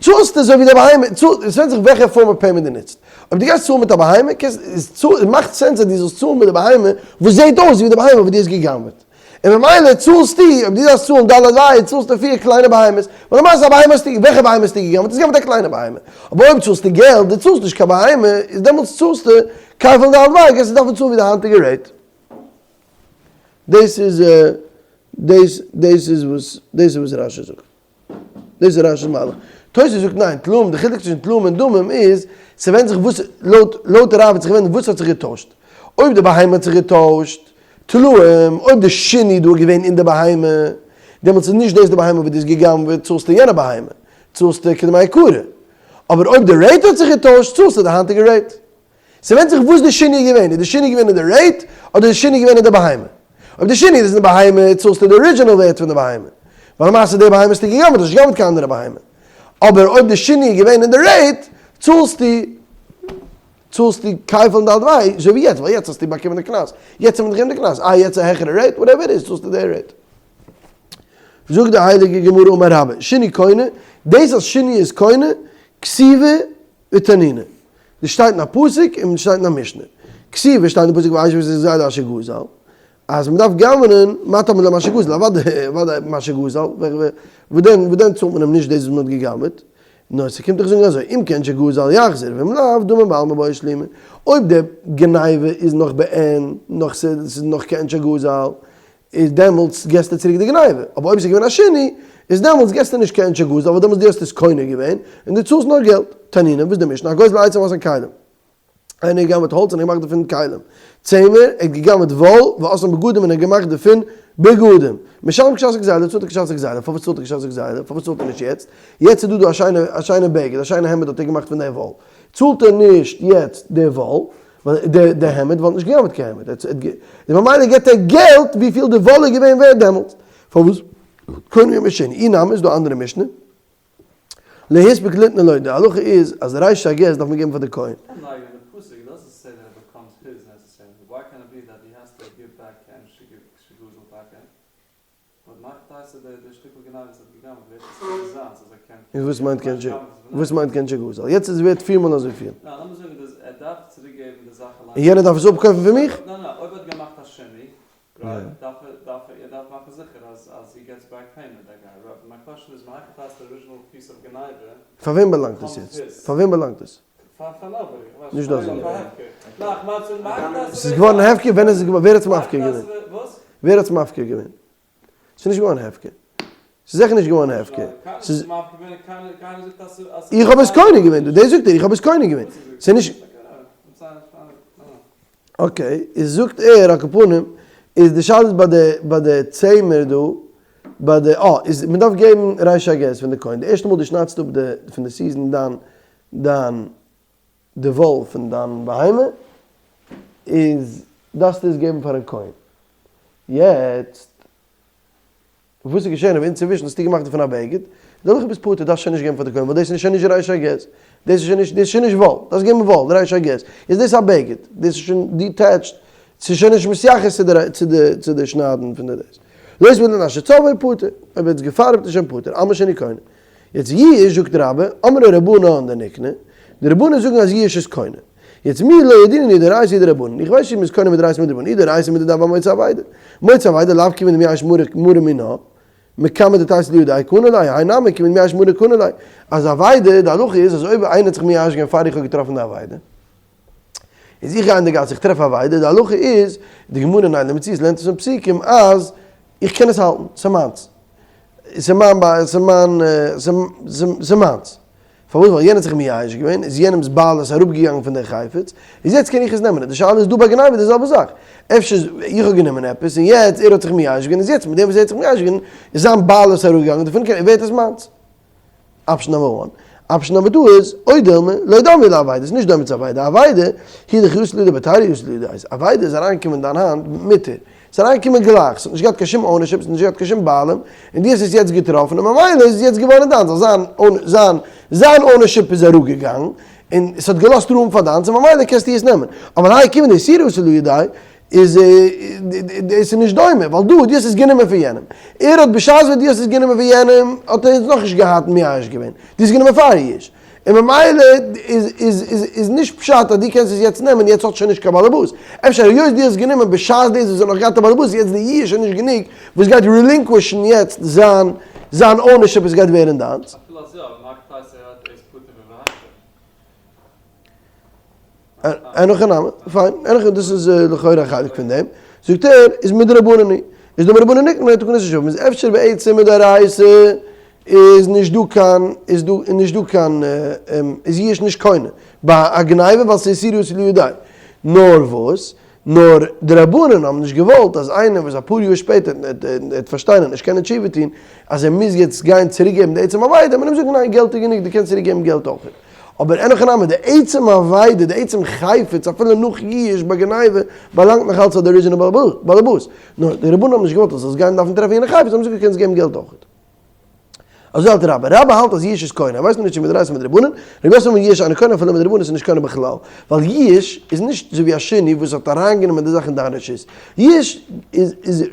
צאלסטו אזוי ווי די בהמה, ס'ווענדט זיך וועלכע form of payment דו נוצט. אויב דו גייסט צאלן מיט א בהמה, קענסט, מאכט sense אז דו זאלסט צאלן מיט די בהמה וואס זעט אויס ווי די בהמה וואס דו האסט גע'גנב'עט. און ממילא צאלסטו, אויב דו דארפסט צאלן ד' וויי, צאלסטו פיר קליינע בהמות, ווייל למעשה א בהמה האסטו, וועלכע בהמה האסטו געגנב'ט? האסט געגנב'ט א קליינע בהמה. אבער אויב צאלסטו געלט, דו צאלסט נישט קיין בהמה, איז דעמאלטס צאלסטו כפל ד' וויי, גייסטו דארפן צאלן ווי די היינטיגע rate. דאס איז, דאס, דאס איז וואס, דאס איז וואס רשי זאגט. דאס איז רשי'ס מהלך. תוס' זאגט ניין, תלאים, די חילוק צווישן תלאים און דמים איז, ס'ווענדט זיך וואס, לויט, לויט רב האט זיך געווענדט וואס האט זיך געטוישט. אויב די בהמה האט זיך געטוישט, תלאים, אויב די שינוי איז דא געווען אין די בהמה, דעמאלטס איז נישט דאס די בהמה וואס דו האסט גע'גנב'עט, צאלסטו יענע בהמה, צאלסטו כדמי יקרא. אבער אויב די rate האט זיך געטוישט, צאלסטו די היינטיגע rate. ס'ווענדט זיך וואס די שינוי איז געווען, איז די שינוי געווען אין די rate, אדער איז די שינוי געווען אין די בהמה? אויב די שינוי איז אין די בהמה, צאלסטו די original ווערט פון די בהמה, ווייל למעשה די בהמה האסטו גע'גנב'ט, האסט נישט גע'גנב'ט קיין אנדערע בהמה. אבער אויב די שינוי איז געווען אין די rate, צאלסטו צאלסטו כפל און ד' וויי, אזוי ווי יעצט, ווייל יעצט האסטו באקומען די קנס, יעצט האט מען דיך געגעבן די קנס, איי יעצט א העכערע rate, whatever it is, צאלסטו די rate. זאגט די הייליגע גמרא אמר רבה, שינוי קונה, דאס אז שינוי איז קונה, כתיבה ותנינא. דאס שטייט אין א פסוק און שטייט אין א משנה. כתיבה שטייט אין פסוק והשיב את הגזילה אשר גזל, אז מען דארף גנב'נען מה תלמוד לומר אשר גזל, אוודאי אוודאי מה שגזל, וואס דען וואס דען צאלט מען אים נישט דאס וואס מען האט געגנב'עט. נאר ס'קומט דאך זאגן אזוי, אם כעין שגזל יחזיר, ואם לאו, דמים בעלמא בעי שלומי. אויב די גניבה איז נאך בעין, נאך ס'איז נאך כעין שגזל, איז דעמאלטס געסטו צוריק די גניבה, אבער אויב ס'איז געווען א שינוי, איז דעמאלטס געסטו נישט כעין שגזל, ווייל דעמאלטס דו האסט עס קונה געווען, און דו צאלסט נאר געלט. תנינא, וואס איז די משנה? הגוזל עצים ועשאן כלים. איינער האט געגנב'עט האלץ און געמאכט דערפון כלים. צמר, ער האט געגנב'עט וואל, ועשאן בגדים און ער האט געמאכט דערפון בגדים. משלם כשעת הגזילה, צאלט ער כשעת הגזילה. פארוואס צאלט ער כשעת הגזילה? פארוואס צאלט ער נישט יעצט? יעצט איז דא דא א שיינע א שיינע בגד, א שיינע העמד האט ער געמאכט פון די וואל. צאלט ער נישט יעצט די וואל, ווייל די די העמד וואלט נישט געגנב'עט קיין העמד. און ממילא געבט ער געלט וויפיל די וואל איז געווען ווערט דעמאלטס. פארוואס? קונה ביום השני. אי נמי איז דא אנדערע משנה. לא הספיק ליתנו לו, די הלכה איז אז רישא הגז דארף מען געבן פאר די כהן. און וואס מיינט כעין ש וואס מיינט כעין שגזל? יעצט איז עס ווערט פיר מאל אזויפיל. און יענער דארף עס אפקויפן פון מיך? פאר וועם באלאנגט עס יעצט? פאר וועם באלאנגט עס? נישט דא אזוי. ס'איז געווארן הפקר? ווען איז עס געווארן? ווער האט עס מפקיר געווען? ווער האט עס מפקיר געווען? ס'איז נישט געווארן הפקר. ס'איז זיכער נישט געווארן הפקר. ס'איז. איך האב עס קונה געווען דא. דאס זאגט ער, איך האב עס קונה געווען. ס'איז נישט. okay, איז זאגט ער, על כל פנים, איז די שאלה איז ביי די ביי די צמר דא, ביי די אה, איז מ'דארף געבן ריש הגז פון די כהן. די ערשטע מאל דו שניידסט אפ די פון די season דיין דיין די וואל פון דיין בהמה איז דארפסטו עס געבן פארן כהן. יעצט וואס איז געשען אויב אינצווישן האסטו געמאכט דערפון א בגד, דערנאך ביסט פטור דארפסט שוין נישט געבן פאר די כהן ווייל דאס איז שוין נישט ריש הגז, דאס איז שוין נישט דאס איז שוין נישט וואל, דארפסט געבן וואל, ריש הגז, איז דאס א בגד, דאס איז שוין detached, ס'איז שוין נישט מתייחס צו די צו די צו די שניידן פון די דאס. לא יסמא לנשא צבעו פטור, אויב ער האט עס געפארבט איז שוין פטור, אלמא שאני קונה. יעצט יאוש זאגט רבה, אמרי רבנן דנקנה, די רבנן זאגן אז יאוש איז קונה. יעצט מיהו לא ידעינן אי דאורייתא אי דרבנן, איך ווייס נישט צו מ'איז קונה מדאורייתא מדרבנן, אי דאורייתא מדדהוה אמוציא אבידה, מוציא אבידה לאו כיוון דמייאש מרה מינה, מקמי דתיתי לידיה קנה ליה, האי נמי כיוון דמייאש מרה קנה ליה, אז אבידה, די הלכה איז אז אויב איינער האט זיך מייאש געווען פאר איך האב געטראפן די אבידה, איז איך גיי אין די גאס איך טרעף אבידה, די הלכה איז, די גמרא אין אלו מציאות לערנט עס אין פסוקים אז איך קען עס האלטן, ס'איז מיינס. ס'איז מיין ביי, ס'איז מיין, ס'איז מיינס. פארוואס? ווייל יענער האט זיך מייאש געווען, איז יענעמ'ס בעלות אראפגעגאנגען פון דער חפץ, איז יעצט קען איך עס נעמען. די שאלה איז דא ביי גניבה די זעלבע זאך. אפשר איז, איך האב גענומען עפעס און יעצט ער האט זיך מייאש געווען, איז יעצט מיט דעם וואס ער האט זיך מייאש געווען, איז זיין בעלות אראפגעגאנגען דערפון, קען, ווערט עס מיינס. option number one. option number two איז, או דילמא, לא דמיא לאבידה, איז נישט דומה צו אבידה, אבידה, הוא דכי אתא לידיה בהיתרא אתא לידיה, איז אבידה איז אריינגעקומען אין דיין האנט מותר, ס'איז אריינגעקומען גלייך, ס'האט נישט געהאט קיין שום ownership, ס'האט נישט געהאט קיין שום בעלים, און דו האסט עס יעצט געטראפן, און ממילא איז עס יעצט געווארן דיינס, ווייל זיין זיין זיין ownership איז אראפגעגאנגען, און ס'האט געלאזט room פאר דיינס, און ממילא קענסטו עס נעמען. אבער האי כיון דאיסורא אתא לידיה, איז דאס איז נישט דומה, ווייל דא, דו האסט עס גענומען פון יענעם. ער האט בשעת ווען דו האסט עס גענומען פון יענעם, האט ער עס נאכנישט געהאט מייאש געווען. דו האסט גענומען פאר יאוש. און ממילא איז איז איז איז נישט פשט אז דו קענסט עס יעצט נעמען, יעצט האט שוין נישט קיין באלעבאס. אפשר היות דו האסט גענומען בשעת דאס וואס ער האט נאך געהאט א באלעבאס, יעצט די יאוש איז נישט גענוג וואס גייט relinquish ן יעצט זיין זיין ownership עס גייט ווערן דיינס. אפילו אז יא, מארק טייסער האט עס פטור בבהמה. אין הכי נמי, פיין, אין הכי דאס איז לכאורה א חלק פון דעם, זאגט ער, איז מדרבנן היא, איז דאמר רבנן נקנה תקנת השבים, איז אפשר בעצם מדאורייתא איז נישט דא קיין, איז דא, איז נישט דא קיין, איז יאוש נישט קונה ביי א גניבה ווייל ס'איז איסורא אתא לידיה, נאר וואס, נאר די רבנן האבן נישט געוואלט אז איינער וואס אפאר יאר שפעטער וועט פארשטיין און נישט קענען תשובה טון, אז ער מוז יעצט גיין צוריק געבן די עצם אבידה, מען אים זאגן ניין געלט איז גענוג דו קענסט צוריק געבן געלט אויך. אבער אין הכי נמי די עצם אבידה, די עצם חפץ אפילו נאך יאוש ביי גניבה באלאנגט נאך אלץ פאר די original באלעבאס, נאר די רבנן האבן נישט געוואלט אז זאלסט גיין דארפן טרעפן יענע חפץ האבן זיי געזאגט קענסט געבן געלט אויך. אזוי האלט רבה. רבה האלט אז יאוש איז קונה, ער ווייסט נאר נישט צו מדאורייתא מדרבנן, רבי יוסי אומר יאוש אינו קונה אפילו מדרבנן איז נישט קונה בכלל, ווייל יאוש איז נישט אזוי ווי א שני וואס האט אריינגענומען די זאך אין דיין רשות, יאוש איז איז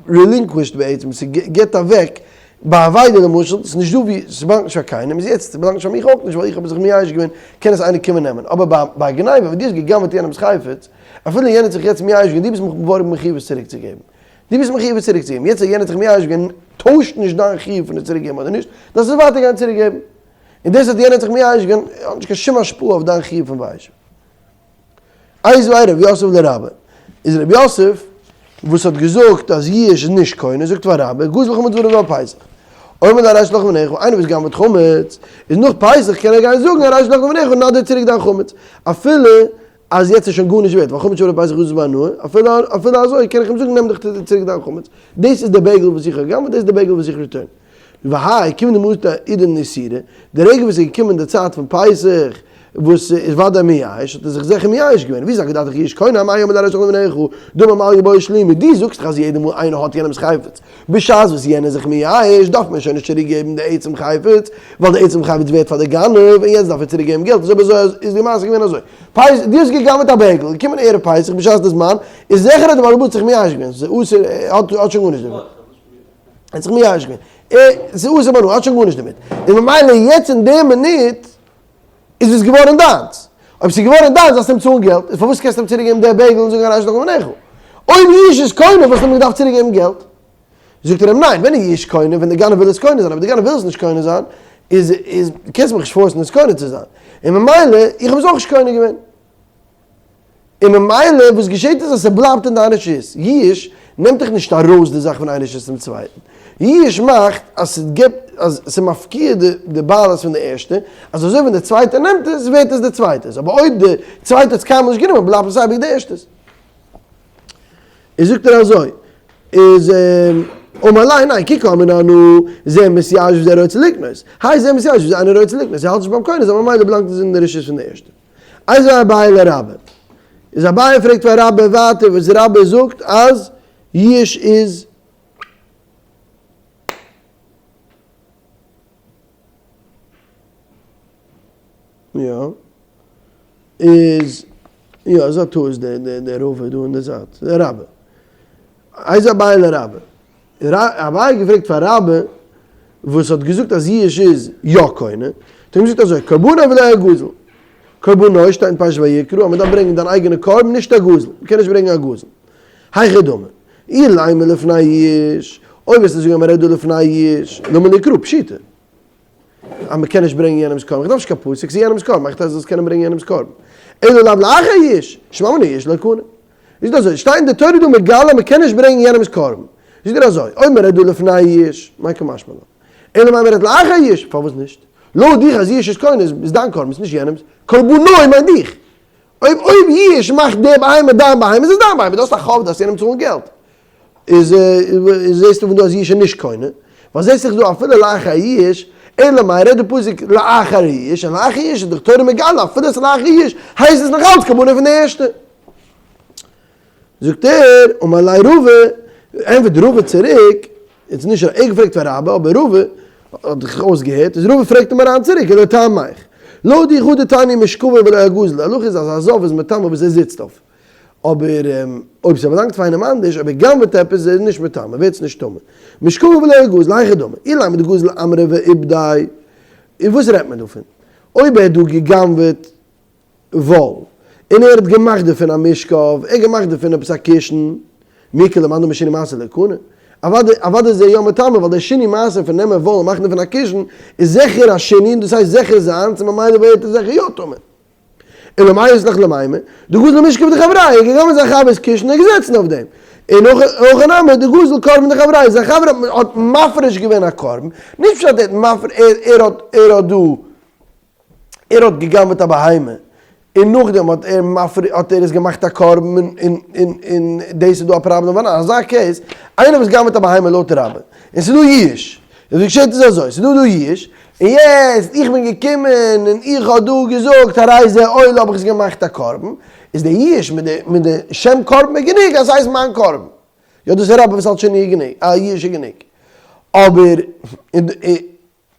relinquished בעצם, ס'געבט אוועק ביי אבידה למשל, ס'איז נישט דא ווי, ס'באלאנגט נישט פאר קיינעם, איז יעצט, ס'באלאנגט נישט פאר מיך אויך נישט ווייל איך האב זיך מייאש געווען, קען עס איינער קומען נעמען, אבער ביי ביי גניבה, ווען דו האסט גע'גנב'עט יענעמ'ס חפץ, אפילו יענער האט זיך יעצט מייאש געווען, דו ביסט געווארן מחיוב עס צוריק צו געבן. דו ביסט מחיוב עס צוריק צו געבן, יעצט אז יענער האט זיך מייאש געווען, טוישט נישט דיין חיוב פון עס צוריק געבן אדער נישט, דארפסט עס ווייטער גיין צוריק געבן. און דאס אז יענער האט זיך מייאש געווען האט נישט קיין שום השפעה אויף דיין חיוב פון והשיב. איתיביה רב יוסף לרבה, איז רב יוסף וואס האט געזאגט אז ייאוש איז נישט קונה, זאגט פאר רבה, גזל חמץ והרעיב על פסח. אומר לו הרי שלך לפניך, איינער וואס גנב'עט חמץ, איז נאך פסח קען ער גיין זאגן הרי שלך לפניך נא דיר צוריק דיין חמץ. אפילו אז יעצט איז שוין גארנישט ווערט, ווייל חמץ שבא לפסח אסור בהנאה, אפילו אפילו אזוי קען איך אים זאגן נעם דיך צוריק דיין חמץ. דאס איז די בעגל וואס איך האב געגנב'עט, דאס איז די בעגל וואס איך return. והאי כיון דמטא עידן איסורא, די רגע וואס איז געקומען די צייט פון פסח, וואס איז ודאי מייאש, האט ער זיך זיכער מייאש געווען, ווי סלקא דעתך יאוש קונה אמאי אומר לו הרי שלך לפניך, דאמר מעליא בעי שלומי, דו זאגסט דאך אז יעדע מאל איינער האט יענעמס חפץ, בשעת וואס יענער איז זיך מייאש, דארף מען שוין נישט צוריק געבן די עצם חפץ, ווייל די עצם חפץ ווערט פאר די גנב, און יעצט דארף ער צוריק געבן געלט, איז אויב אזוי איז די מעשה געווען אזוי, פסח, דו האסט גע'גנב'עט א בעגל, געקומען ערב פסח בשעת די זמן, איז זיכער אז די בעל הבית האט זיך מייאש געווען, ס'איז אסור, ער האט שוין גארנישט דערפון. ער האט זיך מייאש געווען, ער, ס'איז אסור בהנאה, ער האט שוין גארנישט דערמיט, און ממילא יעצט אין די מינוט איז עס געווארן דיינס, אויב ס'איז געווארן דיינס דארפסטו אים צאלן געלט, איז פארוואס קענסטו אים צוריק געבן די בעגל און זאגן הרי שלך לפניך? אויב יאוש איז קונה וואלסטו אים געדארפט צוריק געבן געלט. זאגט ער אים ניין, ווען איז יאוש קונה? ווען די גנב וויל עס קונה זיין, אבער די גנב וויל עס נישט קונה זיין, איז איז קענסט מיך נישט force ן עס קונה צו זיין, און ממילא איך האב עס אויך נישט קונה געווען. און ממילא וואס געשעט איז אז ס'בלייבט אין דיין רשות. ייאוש נעמט דיך נישט ארויס די זאך פון איין רשות צום צווייטן. ייאוש מאכט אז ס'גיבט אז ס'מפקיע די די בעלות פון די ערשטע, אז אזוי ווען די צווייטע נעמט עס ווערט עס די צווייטע'ס, אבער אויב די צווייטע האט עס קיינמאל נישט גענומען בלייבט עס אייביג די ערשטע'ס. איז זאגט ער אזוי, איז אמר ליה ניין כי קאמינא אנא זה מתייאש וזה רוצה לקנות, האי זה מתייאש וזה אינו רוצה לקנות, ער האלט נישט ביים קונה זיין ממילא באלאנגט עס אין די רשות פון די ערשטע. איתיביה אביי לרבה. איז אביי פרעגט פאר רבה ווייטער וואס רבה זאגט אז ייאוש איז. יא. איז יא איז א טעות די די די רבה דא אין די זייט. די רבה. איתיביה אביי לרבה. אביי האט געפרעגט פאר רבה וואס האט געזאגט אז ייאוש איז יא קונה, האט ער אים געזאגט אזוי, קרבנו ולא הגזול, קרבנו שטייט אין פרשת ויקרא אז מען דארף ברענגען דיין אייגענע קרבן נישט א גזול, מען קען נישט ברענגען א גזול. היכי דמי, אילימא לפני ייאוש, אויב וועסטו זאגן אז מען רעדט דא לפני ייאוש, למה לי קרא פשיטא. אז מען קען נישט ברענגען יענעמ'ס קרבן, איך דארף נישט קיין פסוק, ס'איז יענעמ'ס קרבן, איך טראכט זאלסט קענען ברענגען יענעמ'ס קרבן. אלא לאו לאחר ייאוש, שמע מינה ייאוש לא קנה. איז אזוי, שטייט אין די תורה דא מגלה אז מען קען נישט ברענגען יענעמ'ס קרבן. זאגט ער אזוי, אויב מען רעדט דא לפני ייאוש, מאי קא משמע לן. אלא מאי מען רעדט לאחר ייאוש, פארוואס נישט? לויט דיך אז ייאוש איז קונה איז דיין קרבן, איז נישט יענעמ'ס, קרבנו מיינט דיך. אויב אויב ייאוש מאכט די בהמה דיין בהמה איז עס דיין בהמה, דו האסט א חוב דארפסט יענעם צאלן געלט. איז איז זעסטו פון דא אז ייאוש איז נישט קונה, ווייל זעסט זיך דא אפילו לאחר ייאוש, אלא מאי רעדט די פסוק לאחר ייאוש, און לאחר ייאוש איז דאך תורה מגלה אפילו עס איז לאחר ייאוש הייסט עס נאך אלץ קרבנו פון די ערשטע. זאגט ער, אמר ליה רבא, ענטפערט רבא צוריק, איז נישט ער געפרעגט פאר רבה, אבער רבא האט זיך אויסגעהערט, איז רבא פרעגט אים אריין צוריק, ולטעמיך, לויט דיך הא דתניא משכבו ולא הגזול, די הלכה איז אז א זב איז מטמא וואס ער זיצט אויף, אבער אויב ס'באלאנגט פאר איינעם אנדערש, אויב ער גנב'עט עפעס איז ער נישט מטמא, ווערט עס נישט טמא. משכבו ולא הגזול, היכי דמי, אילימא דגזל עמרא ועיבדיה, און וואס רעדט מען דא פון? אויב ער האט דא געגנב'עט וואל, און ער האט געמאכט דערפון א משכב, ער האט געמאכט דערפון עפעס א קישן, מי איכא למאן דאמר שינוי מעשה לא קנה, אוודאי אוודאי איז ער יא מטמא, ווייל דער שינוי מעשה פון נעמען וואל און מאכן דערפון א קישן, איז זיכער א שינוי, און דאס הייסט זיכער זיינס, און ממילא ווערט ער זיכער יא טמא. אלא מאי אית לך למימר, דגזל משכב דחבריה, ער איז געגאנגען מיט זיין חבר'ס קישן און געזעצן אויף דעם. און הכא נמי, דגזל קרבן דחבריה, זיין חבר האט מפריש געווען א קרבן, נישט פשט ער האט מפריש, ער האט ער האט דא. ער האט גע'גנב'עט א בהמה, און נאכדעם האט ער מפר האט ער עס געמאכט א קרבן און און און און דאס איז דא א פראבלעם ווייל אין אזא case איינער וואס גנב'עט א בהמה לויט רבה און ס'איז דא ייאוש איז וואס געשעט איז אזוי ס'איז דא דא ייאוש און יעצט איך בין געקומען און איך האב דא געזאגט הרי זה עולה האב איך עס געמאכט א קרבן איז די ייאוש מיט די מיט די שם קרבן איז גענוג אז ס'הייסט מיין קרבן יא דאס איז רבה וואס האלט שוין איז גענוג א ייאוש איז גענוג אבער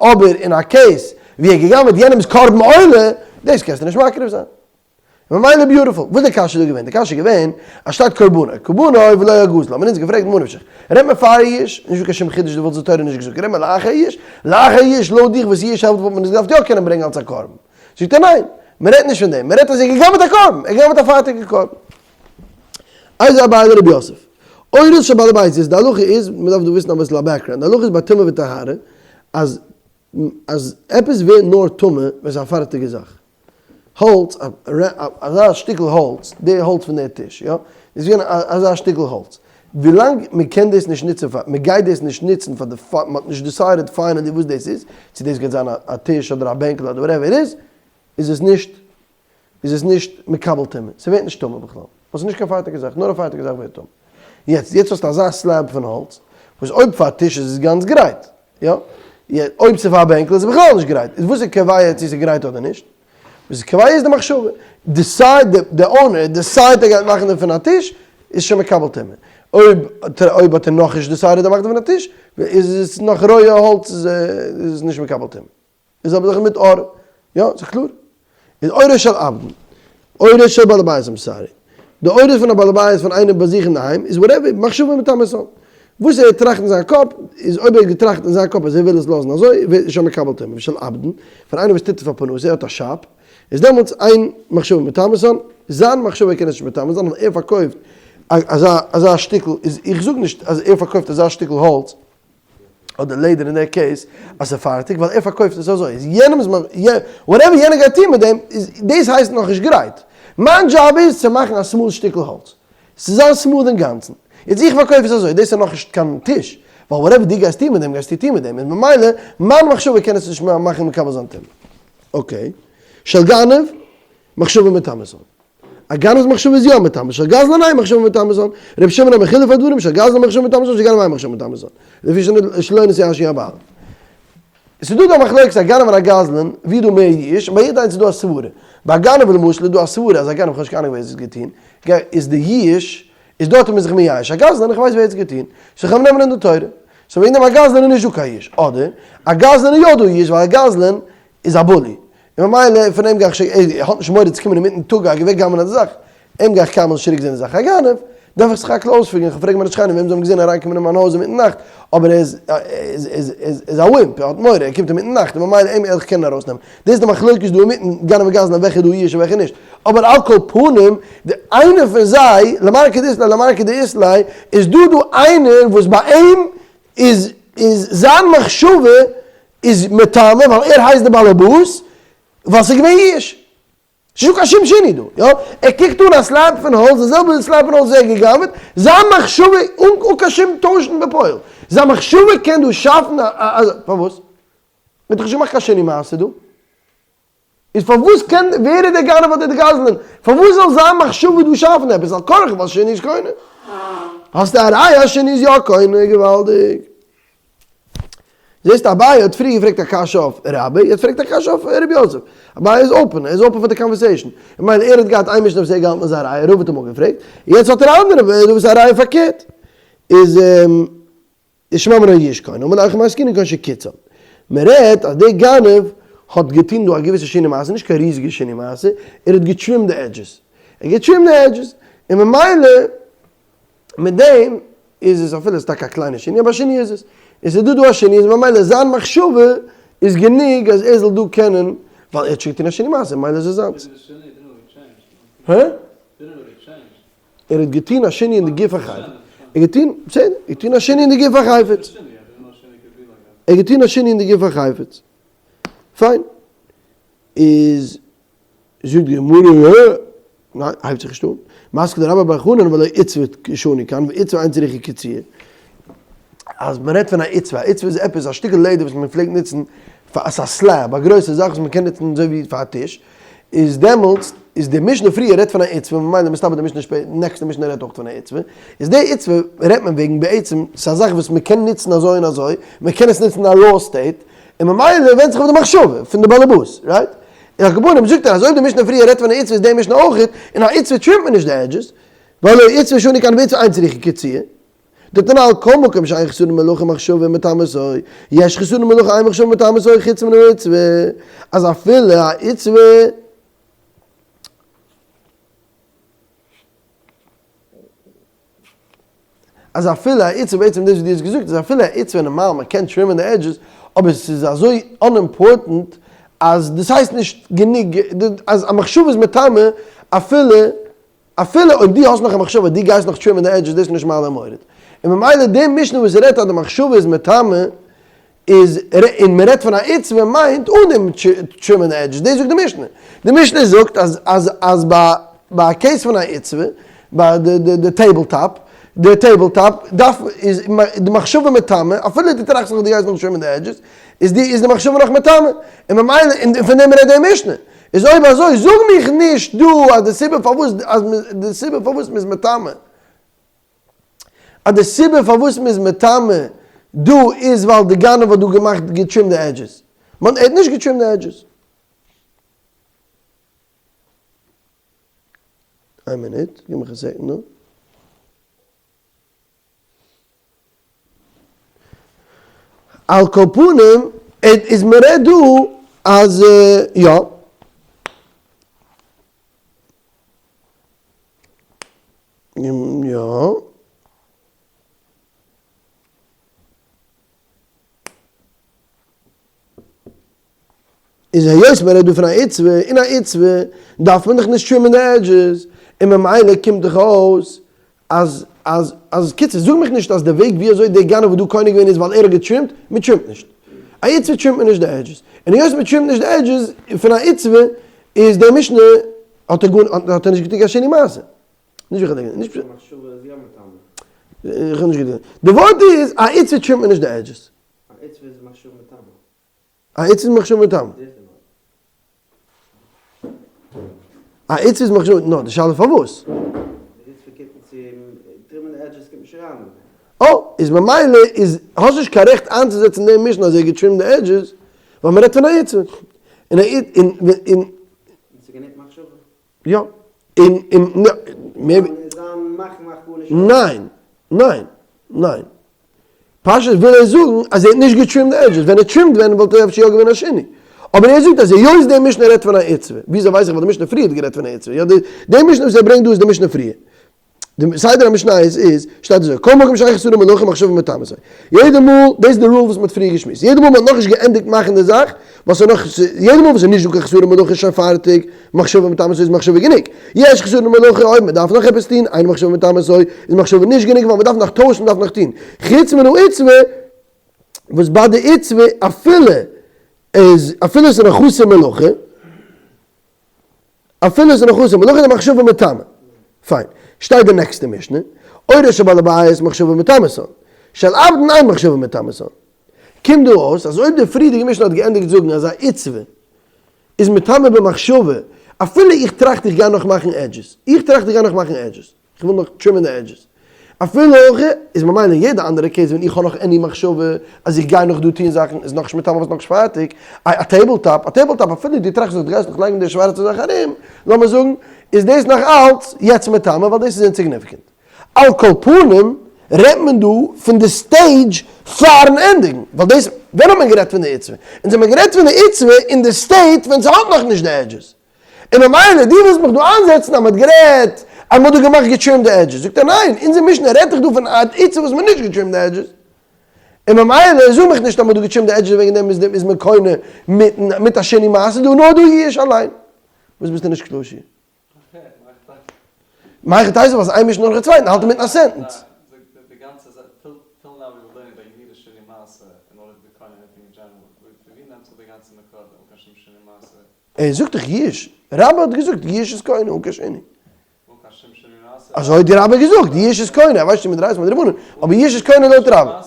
אבער אין א case ווי ער האט געגנבעט יענעמס קרבן עולה, דאס קענסטו נישט מקריב זיין. ממילא beautiful. וואס איז די קשיא דא געווען? די קשיא איז געווען אז שטייט קרבנו, קרבנו ולא הגזול, האבן אונז געפרעגט ממה נפשך, רעדט מען פאר יאוש? נישט דא קיין שום חידוש דא וואלט די תורה נישט געזאגט, רעדט מען לאחר יאוש? לאחר יאוש לויט דיך וואס יאוש העלפט וואלט מען עס געדארפט יא קענען ברענגען אלס א קרבן. זאגט ער ניין, מען רעדט נישט פון דעם, מען רעדט אז ער האט געגנבעט א קרבן, ער האט געגנבעט א פארטיגע קרבן. איתיביה אביי לרב יוסף. עורות של בעל הבית איז, די הלכה איז, מען דארף דא וויסן אביסל א background, די הלכה איז ביי טומאה וטהרה, אז. אז עפעס ווערט נאר טמא ווען ס'איז א פארטיגע זאך. האלץ, אזא שטיקל האלץ, די האלץ פון די טיש, יא, איז געווען אזא שטיקל האלץ. ווילאנג מען קען דאס נישט נוצן פאר, מען גייט דאס נישט נוצן פאר די, מען האט נישט decided finally וואס דאס איז, צו דאס גייט זיין א טיש אדער א בענקל אדער whatever it is, איז עס נישט, איז עס נישט מקבל טומאה. ס'ווערט נישט טמא בכלל. ווייל ס'איז נישט קיין פארטיגע זאך, נאר א פארטיגע זאך ווערט טמא. יעצט, יעצט האסטו אזא slab פון האלץ, וואס אויב פאר א טיש איז עס גאנץ גרייט, יא? אויב ס'איז פאר א בענקל איז עס בכלל נישט גרייט. איז וואס איז קובע צו ס'איז גרייט אדער נישט? וואס איז קובע איז די מחשבה. decide, די owner decide ער גייט מאכן דערפון א טיש, איז שוין מקבל טומאה. אויב אויב האט ער נאכנישט decided ער מאכט דערפון א טיש, איז עס נאך רויע האלץ איז עס נישט מקבל טומאה. איז אבער זיך מיט אור. יא, ס'איז קלאר. איז עורו של עבדן. עורו של בעל הבית, I'm sorry. די עורות פון א בעל הבית פון איינעם ביי זיך אינדערהיים איז whatever, מחשבה מטמאתן. וואס ער טראכט אין זיין קאפ, איז אויב ער האט געטראכט אין זיין קאפ אז ער וויל עס לאזן אזוי, ווערט שוין מקבל טומאה. ושל עבדן, פון איינער וואס טוט עס פאר פרנסה, ער האט א shop, איז דעמאלטס אין מחשבה מטמאתן, זיין מחשבה קען עס נישט מטמא זיין, ווייל ער פארקויפט אזא אזא שטיקל, איז איך זאג נישט אז ער פארקויפט אזא שטיקל האלץ, אדער לעדער אין דער case אז ס'איז פארטיג ווייל ער פארקויפט עס אזוי איז יענעמ'ס whatever יענער גייט טון מיט דעם איז דאס הייסט נאכנישט גרייט. מיין דזשאב איז צו מאכן א smooth שטיקל האלץ ס'זאל זיין smooth אינגאנצן. יעצט איך פארקויף עס אזוי דאס איז נאכנישט קיין טיש ווייל whatever דו גייסט טון מיט דעם גייסטו טון מיט דעם און ממילא מיין מחשבה קען עס נישט מאכן מקבל זיין טומאה. okay. של גנב מחשבה מטמאתן. א גנב'ס מחשבה איז יא מטמא, של גזלן אין מחשבה מטמאתן, רבי שמעון אומר חילוף הדברים, של גזלן מחשבה מטמאתן, של גנב אין מחשבה מטמאתן, לפי שלא נתייאשו הבעלים. עס איז דא דא א מחלוקת א גנב און א גזלן, ווי איז דא מער ייאוש, און ביי יעדע איינס איז דא א סברה. ביי א גנב למשל איז דא א סברה אז א גנב, כ'האב נישט קיין אנונג ווער עס האט געטון, איז די ייאוש, איז דארט איז מען זיך מייאש, א גזלן איך ווייס ווער עס האט געטון, סאו כ'וועל אים נעמען אין די תורה. סאו וועגן דעם א גזלן איז נישט דא קיין ייאוש. אדער, א גזלן איז יא דא ייאוש ווייל א גזלן איז א bully, און ממילא פון אים גיי איך שוין, ער האט נישט מורא צו קומען אינמיטן טאג א געווער גנב'ענען די זאך, אים גיי איך קיינמאל נישט צוריק זעהן די זאך, א גנב דארף איך זיך הכל אויספיגערן, איך פרעג מיינע שכנים וועם זיי האבן געזעהן אריינקומען אין מיין הויז אינמיטן נאכט, אבער ער איז איז א wimp, ער האט מורא, ער קומט אינמיטן נאכט, און ממילא אים וועל איך קענען ארויסנעמען. דאס איז די מחלוקת דא אינמיטן גנב און גזלן וועלכע איז דא ייאוש און וועלכע נישט, אבער על כל פנים, די איינער פון זיי, למר כדאית ליה למר כדאית ליה, איז דא דא איינער וואס ביי אים איז איז זיין מחשבה איז מטמא ווייל ער הייסט די באלעבאס ווייל ס'איז געווען ייאוש. ס'איז נישטא קיין שום שינוי דא, יא? ער קוקט אן א slab פון האלץ, די זעלבע slab פון האלץ וואס ער האט גע'גנב'עט, זיין מחשבה, אן קיין שום טוישן בפועל, זיין מחשבה קען דא שאפן א א פארוואס? מ'האט דאך נישט געמאכט קיין שינוי מעשה דא. איז פארוואס קען, ווער איז דער גנב אדער די גזלן? פארוואס זאל זיין מחשבה דא שאפן עפעס? על כרחך ווייל שינוי איז קונה. האסטו א ראיה אז שינוי איז יא קונה? געוואלדיג. זעסט אביי האט פריער געפרעגט א קשיא אויף רבה, יעצט פרעגט א קשיא אויף ר' יוסף. אביי איז open, ער איז open פאר די conversation. איך מיין ער האט געהאט איין משנה וואס ער האט געהאלטן איז א ראיה, רבא האט אים אפגעפרעגט, יעצט האט ער א אנדערע וואס איז א ראיה פארקערט. איז שמע מינה ייאוש קונה, אמר הכא במאי עסקינן כגון שקיצען. מען רעדט אז דער גנב האט געטון דא א געוויסע שינוי מעשה, נישט קיין ריזיגע שינוי מעשה, ער האט געטרימט די edges. ער האט געטרימט די edges, און ממילא מיט דעם איז עס אפילו עס איז טאקע א קליינע שינוי, אבער א שינוי איז עס. און ס'איז דא דא א שינוי, איז ממילא זיין מחשבה איז גענוג אז ער זאל דא קענען, ווייל ער האט שוין געטון א שינוי מעשה, ממילא איז עס זיינס. הא? ער האט געטון א שינוי אין די גוף החפץ. ער האט געטון, בסדר, ער האט געטון א שינוי אין די גוף החפץ. ער האט געטון א שינוי אין די גוף החפץ. פיין. איז זאגט די גמרא, ניין, הייבט זיך נישט אן. מתקיף לה רבה בר חנן והלא עיצבא שנו כאן, ועיצבא אין צריכה קציעה. אז מען רעדט פון א עיצבא, א עיצבא איז עפעס א שטיקל לעדער וואס מען פלעגט נוצן פאר, עס איז א slab, א גרויסע זאך וואס מען קען נוצן אזוי ווי פאר א טיש. איז דעמאלטס איז די משנה פריער רעדט פון א עיצבא ממילא מסתבר די משנה שפעטער נעקסטע משנה רעדט אויך פון א עיצבא, איז די עיצבא רעדט מען וועגן בעצם ס'איז א זאך וואס מ'קען נוצן אזוי און אזוי, מ'קען עס נוצן אין א raw state, און ממילא ווענדט זיך אויף די מחשבה פון די באלעבאס, right? און על כל פנים זאגט ער אז אויב די משנה פריער רעדט פון א עיצבא איז די משנה אויך, און א עיצבא טרימט מען נישט די edges, והלא עיצבא שנו כאן ועיצבא אין צריכה קציעה. דתנן על כל מקום שאין חסרון מלאכה מחשבה מטמאתו, יש חסרון מלאכה אין מחשבה מטמאתו חוץ מן העיצבא, אז אפילו א עיצבא אז אפילו א עיצבא בעצם דאס וואס דו האסט געזאגט אז אפילו א עיצבא נארמאל מען קען טרימען די edges אבער ס'איז אזוי unimportant אז דאס הייסט נישט גענוג אז א מחשבה איז מטמא אפילו אפילו אויב דו האסט נאך א מחשבה, דו גייסט נאך טרימען די edges, דאס איז נישט מעלה ומוריד. און ממילא די משנה וואס רעדט אז די מחשבה איז מטמא, איז און מען רעדט פון א עיצבא מיינט אן דעם trim ען די edges, דאס זאגט די משנה, די משנה זאגט אז אז אז ביי ביי א case פון א עיצבא, ביי די די די table top, די table top דארף איז די מחשבה מטמא, אפילו דו טראכסט נאך דו גייסט נאך trim ען די edges, איז די איז די מחשבה נאך מטמא, און ממילא און פון דעם רעדט די משנה, איז אויב אזוי זאג מיך נישט דא אז די סיבה פארוואס אז די סיבה פארוואס מ'איז מטמא אז די סיבה פארוואס מ'איז מטמא דא איז ווייל די גנב האט דא געמאכט גע trim ט די edges. מען ער האט נישט גע trim ט די edges. איין מינוט, גיב מיך א second דא. על כל פנים, איז מ'רעדט דא אז יא. יא. איז היות מען רעדט דא פון א עיצבא, און א עיצבא דארף מען דאך נישט trim ען די edges, און ממילא קומט דאך אויס אז אז אז קיצור זאג מיך נישט אז די וועג ווי אזוי דער גנב איז דא קונה געווען איז ווייל ער האט גע trim ט, מען trim ט נישט. א עיצבא trim ט מען נישט די edges, און היות מען trim ט נישט די edges פון א עיצבא איז דער משנה האט ער גאר האט ער נישט געטון קיין שינוי מעשה. נישט ווי כ'דענק, נישט. מחשבה איז יא מטמא. איך האב נישט געטון. די ווארט איז א עיצבא trim ט מען נישט די edges. א עיצבא איז מחשבה מטמא. א עיצבא איז מחשבה מטמא. א עיצבא איז מחשבה, נאר די שאלה פארוואס. די עיצבא קומט צו trim ען די edges קומט נישט אריין. אה, איז ממילא איז האסט נישט קיין רעכט איינצוזעצן דעם משנה אז ער האט גע trim ט די edges, ווייל מען רעדט פון א עיצבא. און א און און. און ס'איז גענוג מחשבה. יא. און און מער. זיין מאכן מאכט גארנישט אויס. ניין. ניין. ניין. פשוט וויל ער זאגן אז ער האט נישט גע trim ט די edges, ווען ער trim ט ווען וואלט ער אפשר יא געווען א שני. אבער ער זאגט אז היות די משנה רעדט פון א עיצבא, וויאזוי ווייס איך ווייל די משנה פריער האט גערעדט פון א עיצבא, יא די משנה וואס ער ברענגט דא איז די משנה פריער. די סדר המשניות איז, שטייט אזוי, כל מקום שאין חסרון מלאכה מחשבה מטמאתו. יעדע מאל, דאס איז די rule וואס מען האט פריער געשמועסט, יעדע מאל מען האט נאכנישט געענדיגט מאכן די זאך, וואס איז נאך, יעדע מאל וואס איז נישט דא קיין חסרון מלאכה איז שוין פארטיג, מחשבה מטמאתו איז מחשבה גענוג. יש חסרון מלאכה אויב מען דארף נאך עפעס טון, אין מחשבה מטמאתו איז מחשבה נישט גענוג ווייל מען דארף נאך טוישן, מען דארף נאך טון. חוץ מן העיצבא, וואס ביי די עיצבא אפילו איז אפילו עס איז נאך חסר מלאכה, אפילו עס איז נאך חסר מלאכה איז די מחשבה מטמא. פיין. שטייט די נעקסטע משנה, עורות של בעל הבית מחשבה מטמאתן, של עבדן אין מחשבה מטמאתן. קומט דא אויס אז אויב די פריערדיגע משנה האט געענדיגט זאגן אז א עיצבא איז מטמא במחשבה, אפילו איך טראכט איך גיי נאך מאכן edges, איך טראכט איך גיי נאך מאכן edges, איך וויל נאך trim ען די edges, אפילו הכי איז ממילא אין יעדע אנדערע case ווען איך האב נאך any מחשבה אז איך גיי נאך דא טון זאכן איז נאכנישט מטמא ווייל ס'איז נאכנישט פארטיג, א table top, א table top אפילו דו טראכסט אז דו גייסט נאך לייגן די שווארצע זאך ארום, לאמיר זאגן, איז דאס נאך אלץ יעצט מטמא ווייל דאס איז insignificant. על כל פנים רעדט מען דא פון די stage פארן ענדיגן, ווייל דאס, ווען האט מען גערעדט פון די עיצבא? אונז האמיר גערעדט פון די עיצבא אין די state ווען ס'האט נאכנישט די edges. און ממילא דו ווילסט מיך דא איינזעצן אז מ'האט גערעדט אז מ'האט דא געמאכט גע trim ט די edges, זאגט ער ניין, אונזער משנה רעדט דאך דא פון א עיצבא וואס מ'האט נישט גע trim ט די edges, און ממילא זאג מיך נישט אז מ'האט דא גע trim ט די edges וועגן דעם איז מען קונה מיט א שינוי מעשה דא, נאר דא יאוש אליין. וואס ביסטו נישט קלאר שי'? מהיכי תיתי וואס איין משנה נאכן צווייטן האלט אינמיטן א sentence. ער זאגט דאך יאוש, רבה האט געזאגט יאוש איז קונה אן קיין שינוי. אזוי האט די רבי געזאגט, יאוש איז קונה, ער ווייסט נישט מדאורייתא מדרבנן, אבער יאוש איז קונה לויט רבה.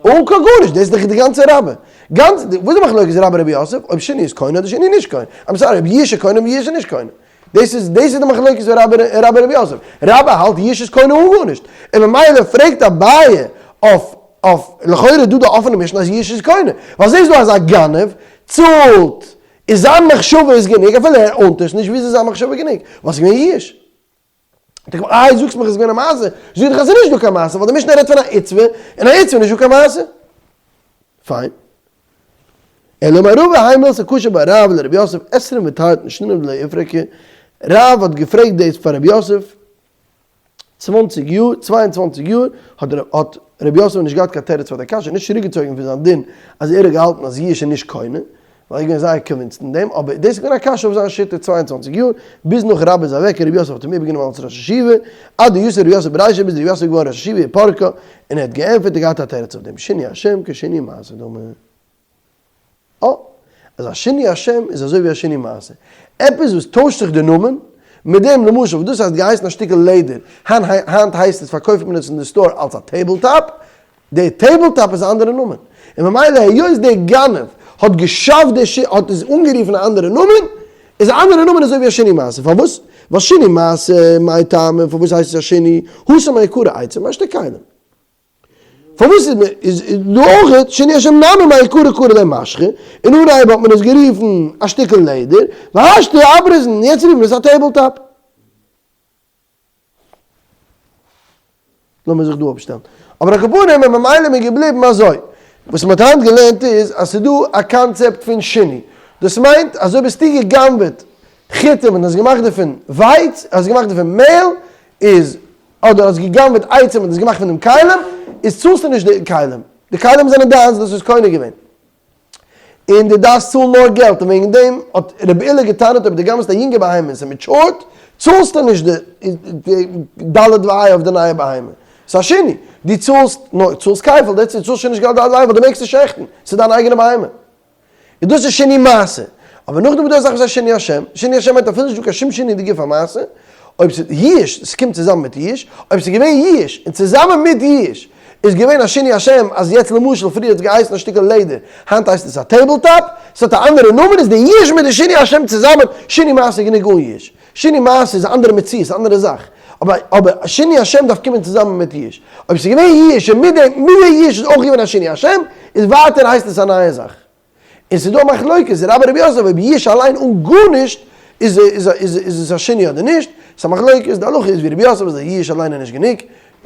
אן קיין גארנישט, דאס איז דאך די גאנצע רבה. גאנץ, וואס איז די מחלוקת רבה רבי יוסף, אויב שינוי איז קונה אדער שינוי נישט קונה. I'm sorry, אויב יאוש איז קונה אויב יאוש איז נישט קונה. דאס איז דאס איז די מחלוקת פון רבה רבה רבי יוסף. רבה האלט יאוש איז קונה אן גארנישט. און ממילא פרעגט אביי אויף אויף לכאורה איז דא די אפענע משנה אז יאוש איז קונה. ווייל זעסט דא אז א גנב צאלט איז זיין מחשבה איז גענוג אפילו ער own ט עס נישט, וויאזוי איז זיין מחשבה גענוג? ווייל ס'איז געווען יאוש. איי זאגסט מיך עס איז געווען א מעשה, זאג איך אז ס'איז נישט דא קיין מעשה, ווייל די משנה רעדט פון א עיצבא, און א עיצבא איז נישט דא קיין מעשה. פיין. אלא אמר רבא האי מילתא קשיא ביה רב לרב יוסף עשרים ותרתין שנין דלא אפרקה, רב האט געפרעגט דאס פאר רב יוסף, צוואנציג יאר, 22 יאר, האט האט רבי יוסף נישט געהאט קיין תירוץ פאר די קשיא, נישט צוריקגעצויגן פון זיין דין אז ער האט געהאלטן אז יאוש איז נישט קונה, ווייל ער איז געווען זייער convinced אין דעם, אבער דאס איז געווען א קשיא אויף זיין שיטה 22 יאר, ביז נאך רבה איז אוועק און רבי יוסף האט אים איבערגענומען אלס ראש ישיבה, עד דיתיב רבי יוסף ברישא ביז רבי יוסף איז געווארן ראש ישיבה ופרקה, און ער האט געענטפערט און געהאט א תירוץ אויף דעם, שינוי השם כשינוי מעשה דמי. אה, אז א שינוי השם איז אזוי ווי א שינוי מעשה. עפעס וואס טוישט זיך די נאמען, מיט דעם למשל וואס דאס האט געהייסן א שטיקל לעדער, היינט הייסט עס פארקויפט מען עס אין די store אלס א table top, די table top איז א אנדערע נאמען, און ממילא היות דער גנב האט געשאפט די ש האט עס אנגערופן א אנדערע נאמען, איז א אנדערע נאמען אזוי ווי א שינוי מעשה, פארוואס? ווייל שינוי מעשה, מאי טעמא, פארוואס הייסט עס א שינוי, התם מעיקרא עצים השתא כלים. פארוואס איז מען איז דא אויך שינוי השם נמי מעיקרא קרו ליה משכא, אין אנהייב האט מען עס גערופן א שטיקל לעדער, והשתא אברזן, יעצט רופט מען עס א table top. לאמיר זיך דא אפשטעלן. אבער על כל פנים און ממילא איז מען געבליבן אזוי. וואס מען האט היינט געלערנט איז אז ס'איז דא א קאנצעפט פון שינוי. דאס מיינט אז אויב האסטו גע'גנב'עט חיטים און האסט געמאכט דערפון ווייץ, האסט געמאכט דערפון מעהל, איז, אדער האסט גע'גנב'עט עצים און האסט געמאכט פון דעם כלים, איז צאלסטו נישט די כלים. די כלים זענען דיינס, דו האסט עס קונה געווען. און דו דארפסט צאלן נאר געלט, און וועגן דעם האט רבי אילעא געטענה'ט אויב דו גנב'סט א יונגע בהמה און ס'איז matured, צאלסטו נישט די ד' וה' אויף די נייע בהמה. ס'איז א שינוי. דו צאלסט נאר, צאלסט כפל, דעטס איט, דו צאלסט שוין נישט געלט ד' וה' ווייל דו מעגסט נישט שעכטן, ס'איז דיין אייגענע בהמה. און דאס איז שינוי מעשה. אבער נאכדעם איז דא א זאך וואס הייסט שינוי השם. שינוי השם מיינט אפילו נישט דא קיין שום שינוי אין די גוף המעשה, אויב ס'איז ייאוש, ס'קומט צוזאמען מיט ייאוש, אויב ס'איז געווען ייאוש און צוזאמען מיט ייאוש איז געווען א שינוי השם אז יעצט למשל פריער האט עס געהייסן א שטיקל לעדער היינט הייסט עס א table top, ס'האט א אנדערע נאמען איז די ייאוש מיט די שינוי השם צוזאמען, שינוי מעשה איז גענוג אן ייאוש, שינוי מעשה איז א אנדערע מציאות, א אנדערע זאך, אבער אבער שינוי השם דארף קומען צוזאמען מיט ייאוש, אויב ס'איז געווען ייאוש און מיט די מיט די ייאוש איז אויך געווען א שינוי השם, איז ווייטער הייסט עס א נייע זאך. און ס'איז דא א מחלוקת, רבה רב יוסף אויב ייאוש אליין אן גארנישט איז איז איז עס א שינוי אדער נישט, ס'איז א מחלוקת, די הלכה איז ווי רב יוסף אז ייאוש אליין איז נישט גענוג,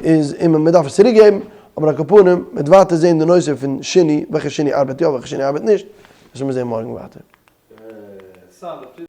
איז און מען דארף עס צוריק געבן, אבער על כל פנים, מ'וועט ווייטער זעהן די נושא פון שינוי, וועלכע שינוי ארבעט יא וועלכע שינוי ארבעט נישט, דאס וועלן מיר זעהן מארגן ווייטער.